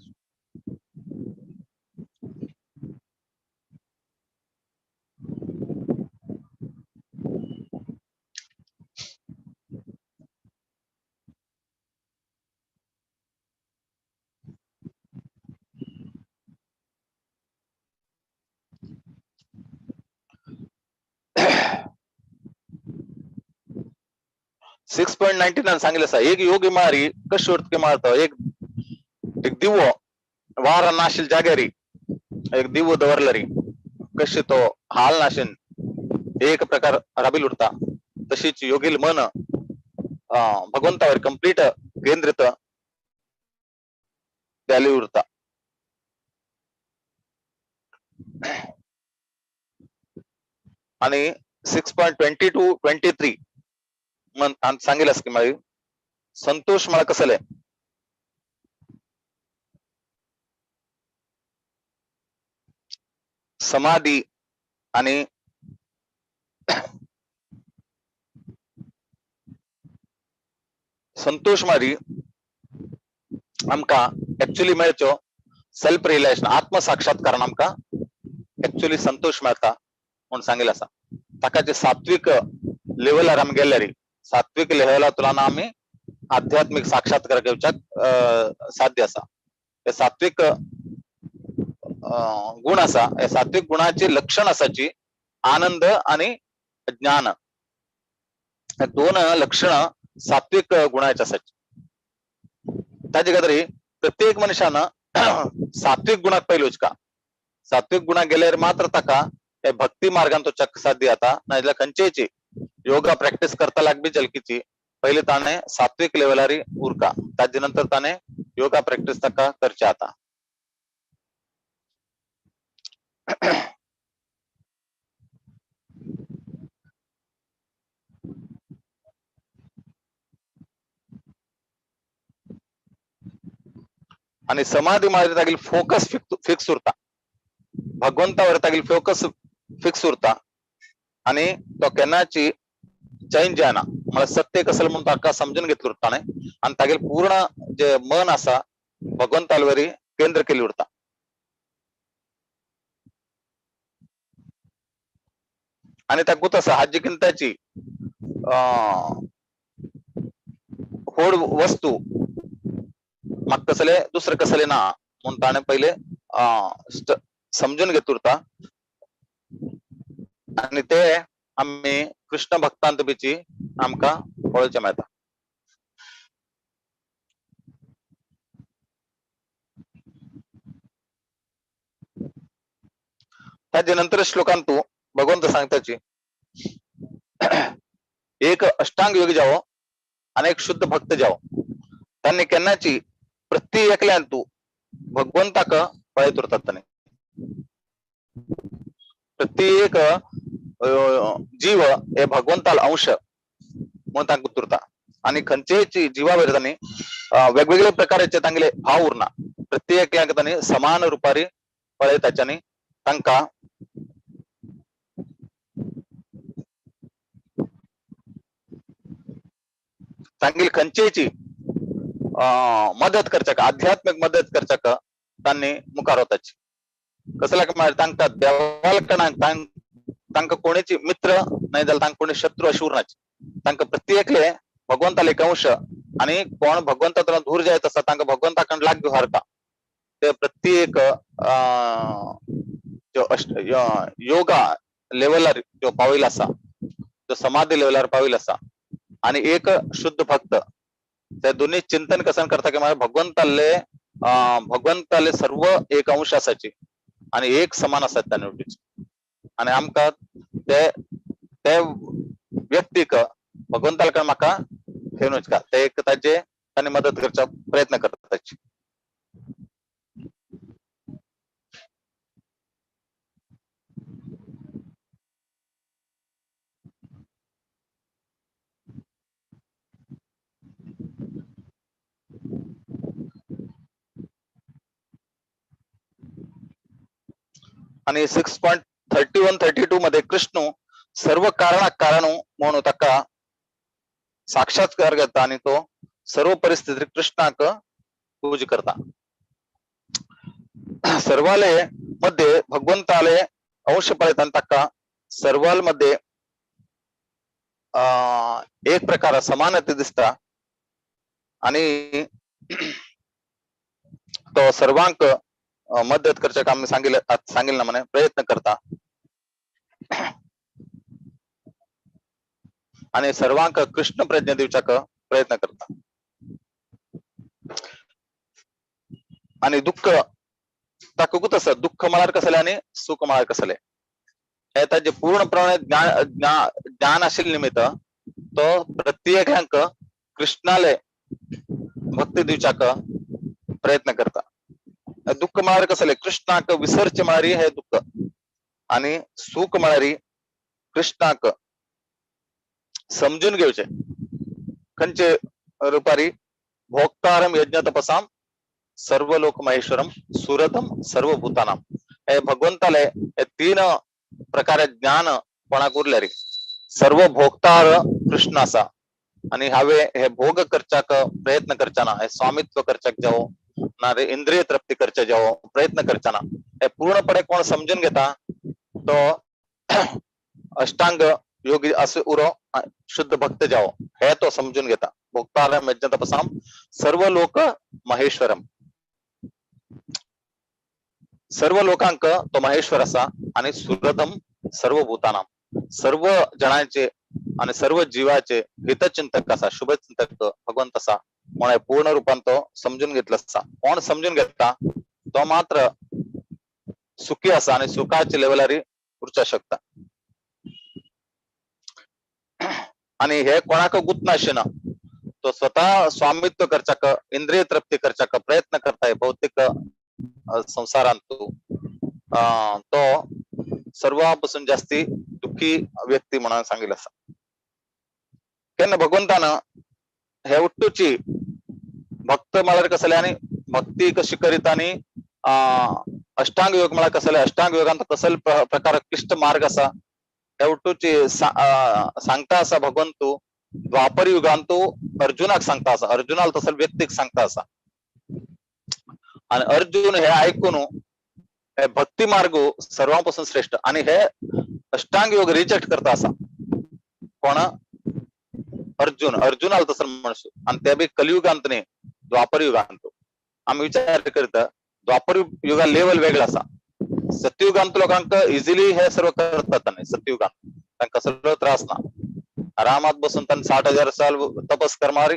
S21: सिक्स पॉईंट नायन्टीन सांगितलं आसा एक योगी मारी कशी उरता मारता एक एक दिवो वारा नाशिल जाग्यारी एक दिवो दवरलरी कशी तो हाल नाशीन एक प्रकार राबील उरता, तशीच योगील मन भगवंतावर कंप्लीट केंद्रित जाली उरता. आणि 6.22 23 मन सांगेल की मागीर संतोष मला कसले समाधी आणि संतोष मारी आमकां एक्चुअली मेळचो सेल्फ रियलायझेशन आत्मसाक्षात्कार आमकां एक्चुअली संतोष मेळता म्हूण सांगिल्लें आसा. ताका जे सात्विक लेवलार आमी गेल्यार सात्विक लेवलांतल्यान आमी आध्यात्मिक साक्षात्कार घेवच्याक साध्य आसा. हे सात्विक गुण आसा, हे सात्विक गुणाचे लक्षण आसाची आनंद आणि ज्ञान, हे दोन लक्षण सात्विक गुणाचे आसाची. ताजे खातीर प्रत्येक मनशान सात्विक गुणाक पयलीं वचका, सात्विक गुणाक गेल्यार मात्र ताका हे भक्ती मार्गान तो चक साध्य जाता. नाजाल्यार खंयचेची योगा प्रॅक्टिस करता लागबी जलकीची पयली ताणे सात्विक लेवलारी उरका, ताजे नंतर ताणे योगा प्रॅक्टिस ताका करचे आता. आणि समाधी मार्गात तागेली फोकस फिक्स उरता, भगवंतावर तागेली फोकस फिक्स उरता आणि तो केन्नाची चेंज जायना. मला सत्य कसं म्हणून ताका समजून घेतलं उरता न्ही आणि तागेले पूर्ण जे मन आसा भगवंतावरी केंद्र केली उरता. आणि ताकूत आसा हाजी किंताची होड वस्तू म्हाका कसले दुसरे कसले ना म्हणून ताणें पयले समजून घेत उरता. आणि ते आमी कृष्ण भक्तांत बिची आमकां पळोवचें मेळटा. ताजे नंतर श्लोकांतू भगवंत सांगताची एक अष्टांग योगी जावो आणि एक शुद्ध भक्त जावो, त्यांनी केन्नाची प्रत्येकल्यान तू भगवंताक पळयत उरतात. ताणें प्रत्येक जीव हे भगवंताल अंश म्हणून तांकां उरता. आणि खंयचेय जिवा तांणी वेगवेगळे प्रकाराचे तांगेले भाव उरना, प्रत्येकाक तांणी समान रुपारी पळयताच्यानी तांकां तांगेली खंयचेची मदत करच्याक, आध्यात्मिक मदत करच्याक तांणी मुखार वताची. कसल्याक म्हळ्यार तांकां देवालकणाक तांकां कोणीची मित्र नाही जाल्यार तांकां कोणी शत्रू अशी उरनाची. तांकां प्रत्येकले भगवंताले एक अंश आणि कोण भगवंतातून दूर जायत आसा तांकां भगवंता कडून लागीं व्हरता. ते प्रत्येक योगा लेवलार जो पाविल्लो आसा, जो समाधी लेवलार पाविल्लो आसा आणि एक शुद्ध भक्त, ते दोन्ही चिंतन कसन करता की म्हळ्यार भगवंताले भगवंताले सर्व एक अंश आसाची आणि एक समान आसात त्या निवडीचे. आणि आमकां ते ते व्यक्तीक भगवंताकडे म्हाका घेवन वचका ते एक ताजे तांणी मदत करचा प्रयत्न करताची. आणि 6.31-32 मध्ये कृष्ण सर्व कारणाक कारण म्हणून ताका साक्षात्कार घेता आणि तो सर्व परिस्थिती कृष्णाक पूज करता. सर्वाले मध्ये भगवंताले अंश पळयता ताका सर्वांमध्ये एक प्रकार समानते दिसता आणि तो सर्वांक मदत करच्या काम सांगितलं सांगितलं म्हणे प्रयत्न करता आणि सर्वांक कृष्ण प्रज्ञा दिवचाक प्रयत्न करता. आणि दुःख ताका आसा, दुःख म्हळ्यार कसलें आणि सुख म्हळ्यार कसलें हे ताजे पूर्णप्रमाणे ज्ञान ज्ञान आशिल्ले निमित्त तो प्रत्येकांक कृष्णाले भक्ती दिवचाक प्रयत्न करता. दुःख म्हळ्यार कसलें, कृष्णाक विसरचे म्हळ्यार हे दुःख आणि सुख म्हळ्यार कृष्णाक समजून घेवचे. खंयचे रुपारी भोक्तारम यज्ञ तपसाम सर्व लोक महेश्वरम सुरतम सर्व भूतानाम हे भगवंताले हे तीन प्रकारे ज्ञान कोणाक उरले रे. सर्व भोक्तार कृष्ण आसा आणि हावे हे भोग करच्याक प्रयत्न करच्याना, हे स्वामित्व करच्याक जावो ना रे इंद्रिय तृप्ती करचे जावो प्रयत्न करच्याना, हे पूर्णपणे कोण समजून घेता तो अष्टांग योगी असे उरो शुद्ध भक्त जावो हे तो समजून घेता. भोक्तारम यज्ञ तपसाम सर्व लोक महेश्वरम, सर्व लोकांक तो महेश्वर असा आणि सुरतम सर्व भूतानाम सर्व जणांचे आणि सर्व जीवाचे हितचिंतक असा, शुभचिंतक भगवंत असा म्हणून पूर्ण रूपान तो समजून घेतला असा. कोण समजून घेता तो मात्र सुखी असा आणि सुखाचे लेवलारी उरचा शकता. आणि हे कोणाक गुत ना तो स्वतः स्वामित्व करचाक इंद्रिय तृप्ती करचाक प्रयत्न करताय भौतिक संसारांतू तो सर्वांपासून जास्ती दुःखी व्यक्ती म्हणून सांगितलं असा. केन्ना भगवंतान हे उट्टूची भक्त म्हळ्यार कसले आणि भक्ती कशी करीत आणि अष्टांग योग म्हळ्यार कसले, अष्टांग योगांत कसले प्रकार क्लिष्ट मार्ग आसा हे उट्टूची सांगता आसा भगवंतू. द्वापर युगांतू अर्जुनाक सांगता आसा, अर्जुनाक तसले व्यक्तीक सांगता आसा. आणि अर्जुन हे ऐकून हे भक्ती मार्ग सर्वांपासून श्रेष्ठ आणि हे अष्टांग योग रिजेक्ट करता आसा. कोण? अर्जुन. अर्जुनाला तसं म्हणसू आणि ते बी कलियुगांत न्ही, द्वापर युगांत. आमी विचार करता द्वापर युगा लेवल वेगळा आसा. सतयुगांत लोकांक इझिली हे सर्व करतात न्ही, सतयुगांत तांकां कसलो त्रास ना, आरामात बसून तांणी 60,000 साल तपस करमारी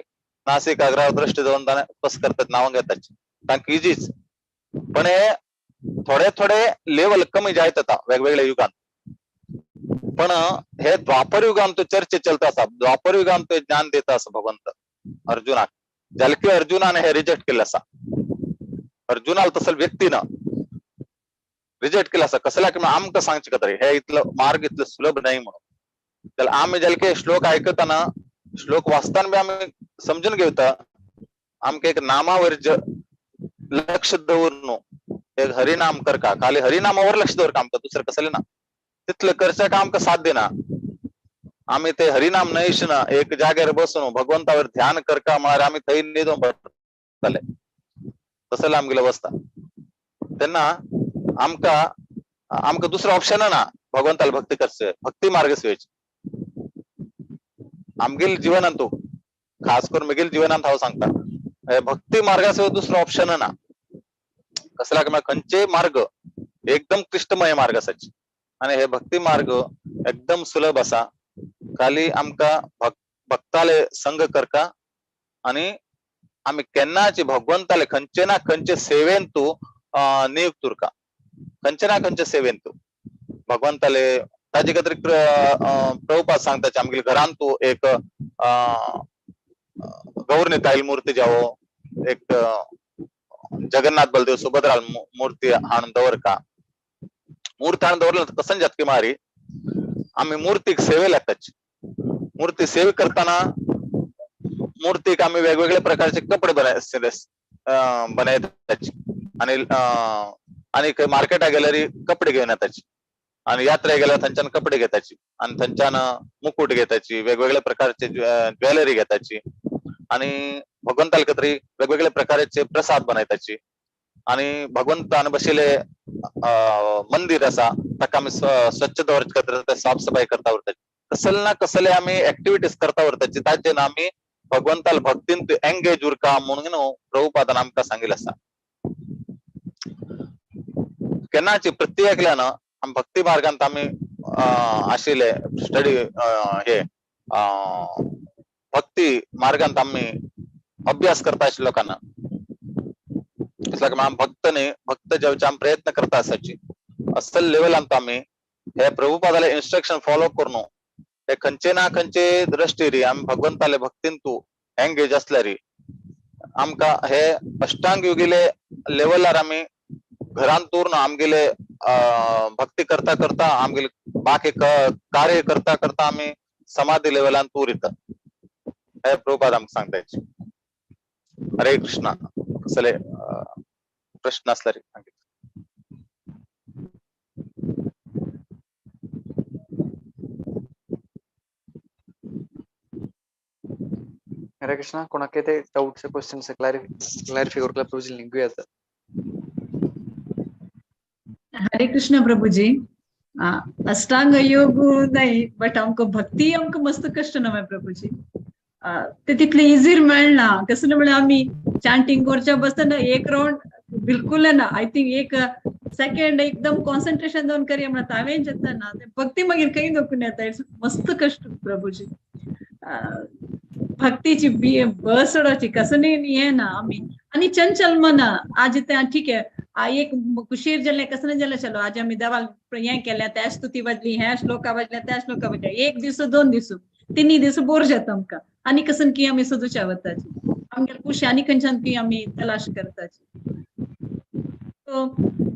S21: नासिक अग्रावर दृष्टी दवरून ताणें तपस करतात, नांवां घेतात, तांकां इजीच. पण हे थोडे थोडे लेवल कमी जायत येता वेगवेगळ्या युगांत. पण हे द्वापर युगांत चर्चे चलता आसा, द्वापर युगांत ज्ञान देता आसा भगवंत अर्जुनाक. जाल्यार की अर्जुनान हे रिजेक्ट केल्लें आसा, अर्जुनाक तसले व्यक्तीन रिजेक्ट केलं आसा. कसल्याक आमकां सांगचें तरी हे इतलो मार्ग इतलो सुलभ न्हय म्हणून. जाल्यार आमी जाल्यार की श्लोक आयकतना श्लोक वाचताना बी आमी समजून घेवता आमकां एक नामावर लक्ष दवर न्हू, एक हरिनाम करका, खाली हरिनामावर लक्ष दवर आमकां, दुसरें कसलें ना. तितलें करच्याक आमकां साध्य ना. आमी ते हरिनाम न्हयश ना, एक जाग्यार बसून भगवंतावर ध्यान करका म्हळ्यार आमी थंय न्हिदोन पडटले, तसले आमगेले अवस्था. तेन्ना आमकां आमकां दुसरो ऑप्शन ना भगवंताला भक्ती करचे, भक्ती मार्ग सेवेची. आमगेल जीवनांत तूं खास करून म्हगेल जीवनांत हांव सांगता, भक्ती मार्गाशिवाय दुसरो ऑप्शन ना. कसला म्हळ्यार खंयचेय मार्ग एकदम क्लिश्टमय मार्ग आसाची आनी हे भक्ती मार्ग एकदम सुलभ आसा. खाली आमकां भक्ताले संग करका आनी आमी केन्नाच भगवंताले खंयचे ना खंयचे सेवेन तूं नियुक्त उरका, खंयचे ना खंयचे सेवेन तूं भगवंताले. ताजे खातीर प्रभुपाद सांगता आमगेले घरान तूं एक गौरनिताईल मूर्ती जावो, एक जगन्नाथ बलदेव सुभद्रा मूर्ती हाणून दवरका. मूर्ती हाणून दवरलं कसं जातकी मारी आमी मूर्तीक सेवे लागताची. मूर्ती सेवे करताना मूर्तीक आमी वेगवेगळे प्रकारचे कपडे बनयताची आनी आनी मार्केटाक गेल्यार कपडे घेवन येताची आनी यात्रे गेल्यार थंयच्यान कपडे घेताची आनी थंयच्यान मुकुट घेताची, वेगवेगळ्या प्रकारचे ज्वेलरी घेताची आनी भगवंताल खातीर वेगवेगळे प्रकारचे प्रसाद बनयताची. आनी भगवंतान बशिल्ले मंदिर आसा ताका आमी स्वच्छ दवरचे खातीर ते साफ सफाई करता उरताची. कसले ना कसले आमी एक्टिविटीज करता उरताची, ताचेर आमी भगवंताल भक्तीन एंगेज उरका म्हणून न्हू प्रभुपादान आमकां सांगिल्लें आसा. केन्नाची प्रत्येकल्यान आमी भक्ती मार्गांत आमी आशिल्ले स्टडी हे भक्ती मार्गांत आमी अभ्यास करता आशिल्ल्या लोकांना कसला भक्त न्ही, भक्त जेवचे आमी प्रयत्न करता आसाची असल लेवलांत आमी हे प्रभुपादाले इन्स्ट्रक्शन फॉलो करून हे खंयचे ना खंयचे दृष्टीरी आमी भगवंताले भक्तीन तूं एंगेज आसल्यार आमकां हे अष्टांग युगीले लेवलार आमी घरांत उरून आमगेले भक्ती करता करता आमगेले बाकी कार्य करता करता आमी समाधी लेवलांत उरिता. हे प्रभुपाद आमकां सांगता. हरे कृष्णा. कसले प्रश्न आसल्यार सांगितले.
S1: हरे कृष्णा. कोणाक ते डाउट्स क्वेश्चन्स क्लॅरिफाय करूंक प्रभुजी लिंक येता.
S4: हरे कृष्ण प्रभुजी. अष्टांग योग नाही, बट आमकां भक्ती आमकां मस्त कश्ट ना प्रभुजी. ते तितले इझीर मेळना. कसं म्हळ्यार आमी चांटिंग करच्या बसतना एक राउंड बिलकुल ना, I think एक सेकंड एकदम कॉन्सन्ट्रेशन जावन करया म्हणटा हांवें जाता ना भक्ती मागीर खंय दोखून येता. It's मस्त कश्ट प्रभुजी. भक्तीची बस सोडाची कसं न्ही हें ना आमी आनी चंचल मना. आज ते ठीक आहे, एक कुशीर जालें कसं ना जालें, चलो आज आमी देवाक हें केलें, त्या स्तुती वाजली, ह्या श्लोका वाजल्या, त्या श्लोका वाजल्या, एक दीस दोन दीस तिन्ही दीस बोर जाता आमकां आनी कसन की आमी सोदूच्या वताची आमगे खुशी आनी खंयच्यान की आमी तलाश करताची. सो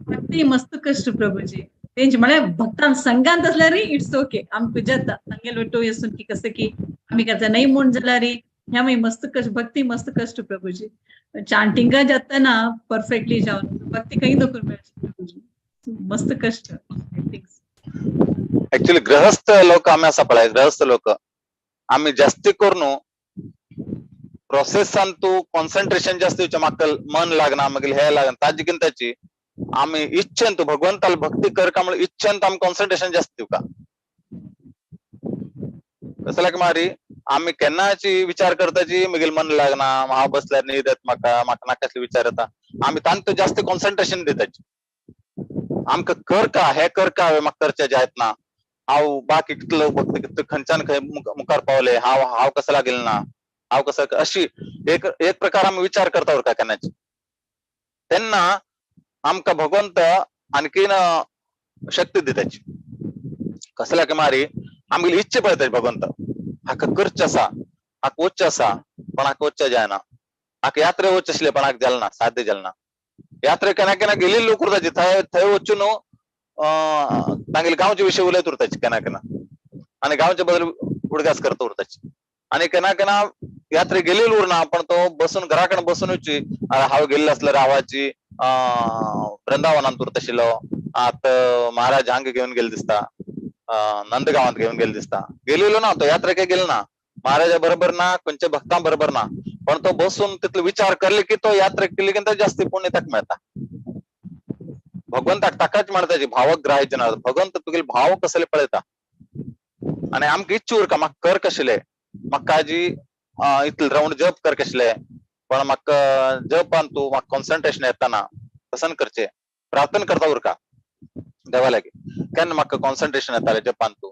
S4: भक्ती मस्त कश्ट प्रभुजी. तेंचे म्हळ्यार भक्तान संघांत आसल्यार it's okay, आमकां जाता तांगेले वटू येसून की कसं की आमी करता न्हय म्हूण जाल्यार ह्या मागीर मस्त कश्ट भक्ती मस्त कश्ट प्रभुजी. चांटिंगा जाता ना परफेक्टली जावन भक्ती खंय दखून मेळची प्रभुजी, मस्त कश्ट.
S21: ऍक्च्युली गृहस्थ लोक आमी आसा पळय, गृहस्थ लोक आमी जास्ती करून प्रोसेसान तूं कॉन्सन्ट्रेशन जास्त दिवचें, म्हाका मन लागना, मागीर हे लागना, ताजी कितें ताची आमी इच्छेन तूं भगवंताल भक्ती करका म्हणून इच्छेन आमी कॉन्सन्ट्रेशन जास्त दिवका. कसल्याक मारी आमी केन्नाची विचार करताची मागीर मन लागना, हांव बसल्यार न्हीद येता म्हाका, म्हाका नाका असले विचार येता, आमी तांतूं जास्त कॉन्सन्ट्रेशन दिताची. आमकां करका हे करका हांवें म्हाका करचें जायत ना, हांव बाकी कितलो भक्त कितलो खंयच्यान खंय मुखार पावले, हांव हांव कसो लागेल ना, हांव कसो, अशी एक एक प्रकार आमी विचार करता उरता केन्नाची. तेन्ना आमकां भगवंत आणखीन शक्ती दिताची. कसल्याक मारी आमगेली इच्छा पळयता भगवंत, हाका करचें आसा, हाका वच्चें आसा, पण हाका वच्चें जायना, हाका यात्रे वच्चें आसलें पण हाका जालें ना, साध्य जालें ना. यात्रे केन्ना केन्ना गेल्ले लोक उरताची थंय थंय वचून तांगेले गांवचे विशय उलयत उरताची केन्ना केन्ना आनी गांवचे बद्दल उडगास करता उरताची. आणि केन्ना केन्ना यात्रे गेलेली उरना, पण तो बसून घराकडे बसूनच हांव गेल्लो आसल्यार हांवाची वृंदावनांत उरताशिल्लो, आतां महाराज हांगा घेवन गेले दिसता, नंदगांवांत घेवन गेले दिसता. गेलेलो ना तो, यात्रेक गेलो ना, महाराजा बरोबर ना, खंयच्या भक्तां बरोबर ना, पण तो बसून तितलो विचार करले की तो यात्रेक केली की जास्ती पुण्य ताका मेळटा. भगवंताक ताकाच म्हणटा भावग्राह्य जन, भगवंत तुगेले भाव कसले पळयता. आनी आमकां इच्छा उरका म्हाका कर कशिले, म्हाका आजी इतले रावंड जप कर कसले, पण म्हाका जपान तूं म्हाका कॉन्सन्ट्रेशन येताना तसन करचे, प्रार्थना करता उरका देवा लागीं, केन्ना म्हाका कॉन्सन्ट्रेशन येतालें जपान तूं,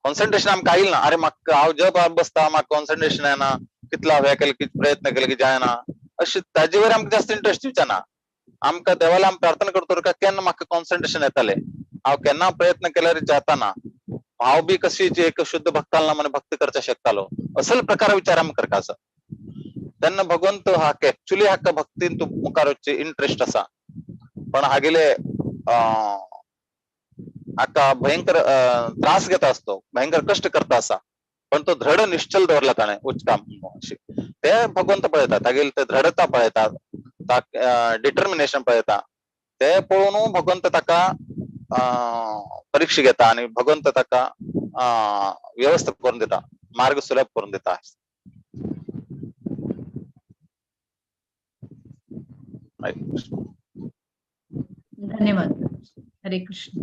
S21: कॉन्सन्ट्रेशन आमकां आयल ना, अरे म्हाका हांव जप बसता म्हाका कॉन्सन्ट्रेशन येना, कितलो हांवें केलें कितें प्रयत्न केले की जायना, अशें ताजे वयर आमकां जास्त इंट्रस्ट दिवचें ना. आमकां देवाला आमी प्रार्थना करता उरका केन्ना म्हाका कॉन्सन्ट्रेशन येतालें, हांव केन्ना प्रयत्न केल्यार जाताना, हांव बी कशी एक शुद्ध भक्ताला म्हण भक्त करचा शकतालो, असल प्रकार विचार आमी करता आसा. तेन्ना भगवंत हाका एक्चुअली हाका भक्तीन तूं मुखार वचचे इंट्रस्ट आसा, पण हागेले हाका भयंकर त्रास घेता आसतो, भयंकर कश्ट करता आसा, पण तो दृढ निश्चल दवरला ताणें उच्च काम ते भगवंत पळयता, तागेले ते दृढता पळयता, डिटर्मिनेशन पळयता, ते पळोवन भगवंत ताका परीक्षा घेता आणि भगवंत ताका व्यवस्था करून दिता, मार्ग सुलभ करून दिता.
S4: धन्यवाद. हरे कृष्ण.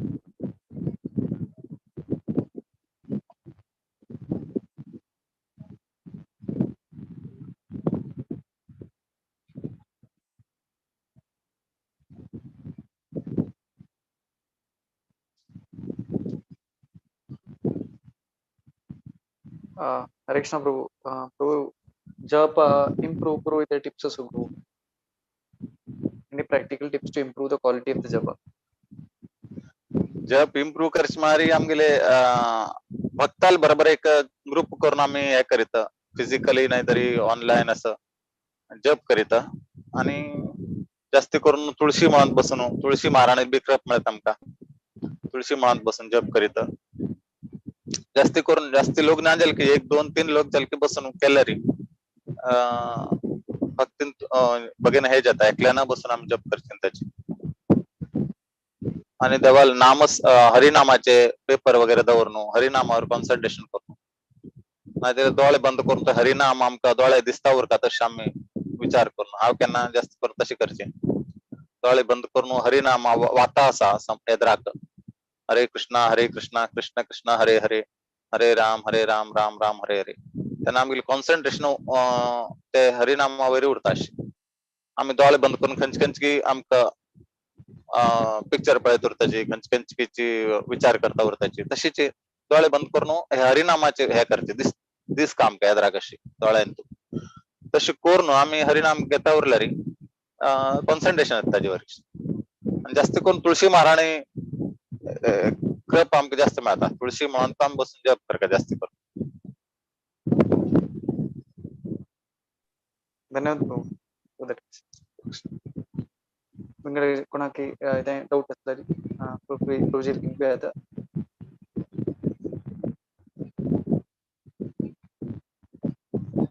S1: हरे कृष्ण प्रभु. प्रभु जप इम्प्रूव करू ते टिप्स असो प्रभु, any practical tips to improve the quality of the japa?
S21: जप इम्प्रूव करचे मारी आमगेले भक्ताल बरोबर एक ग्रुप करून आमी हे करीत, फिजिकली नाही तरी ऑनलाईन असं जप करीत, आणि जास्ती करून तुळशी माळांत बसून, तुळशी महाराणी बी कृप मेळता आमकां, तुळशी माळांत बसून जप करीत. जास्ती करून जास्ती लोक ना जाले की 1 2 3 लोक जाले की बसून केल्यारी भक्तीन बगेन हे जाता, एकल्यान बसून आमी जप करचे त्याची. आणि देवाल नाम हरिनामाचे पेपर वगैरे दवरून हरिनामावर कॉन्सन्ट्रेशन करून, नाहीतर दोळे बंद करून तो हरिनाम आमकां दोळे दिसता उरका तशें आमी विचार करून, हांव केन्ना जास्त करून तशें करचें, दोळे बंद करून हरिनाम वाता आसा येद्राक, हरे कृष्णा हरे कृष्णा कृष्ण कृष्ण हरे हरे हरे राम हरे राम राम राम हरे हरे, तेन्ना आमगेलें कॉन्सन्ट्रेशन ते हरिनामा वयर उरता. अशें आमी दोळे बंद करून खंयचे खंयचे आमकां पिक्चर पळयत उरताची, खंयचे खंयची विचार करता उरताची, तशीच दोळे बंद करून हे हरिनामाचे हे करचे, दीस दीस काम काय येद्राक अशी दोळ्यान तशें करून आमी हरिनाम घेता उरल्यार कॉन्सन्ट्रेशन येता ताजे वर. आनी जास्त करून तुळशी महाराणी कृप आमकां जास्त मेळता, तुळशी म्हणून आमी बसून जप करता जास्त करून.
S1: धन्यवाद प्रभु. कोणाकी डाऊट असल्यार प्रभुजी लिंक बी येता.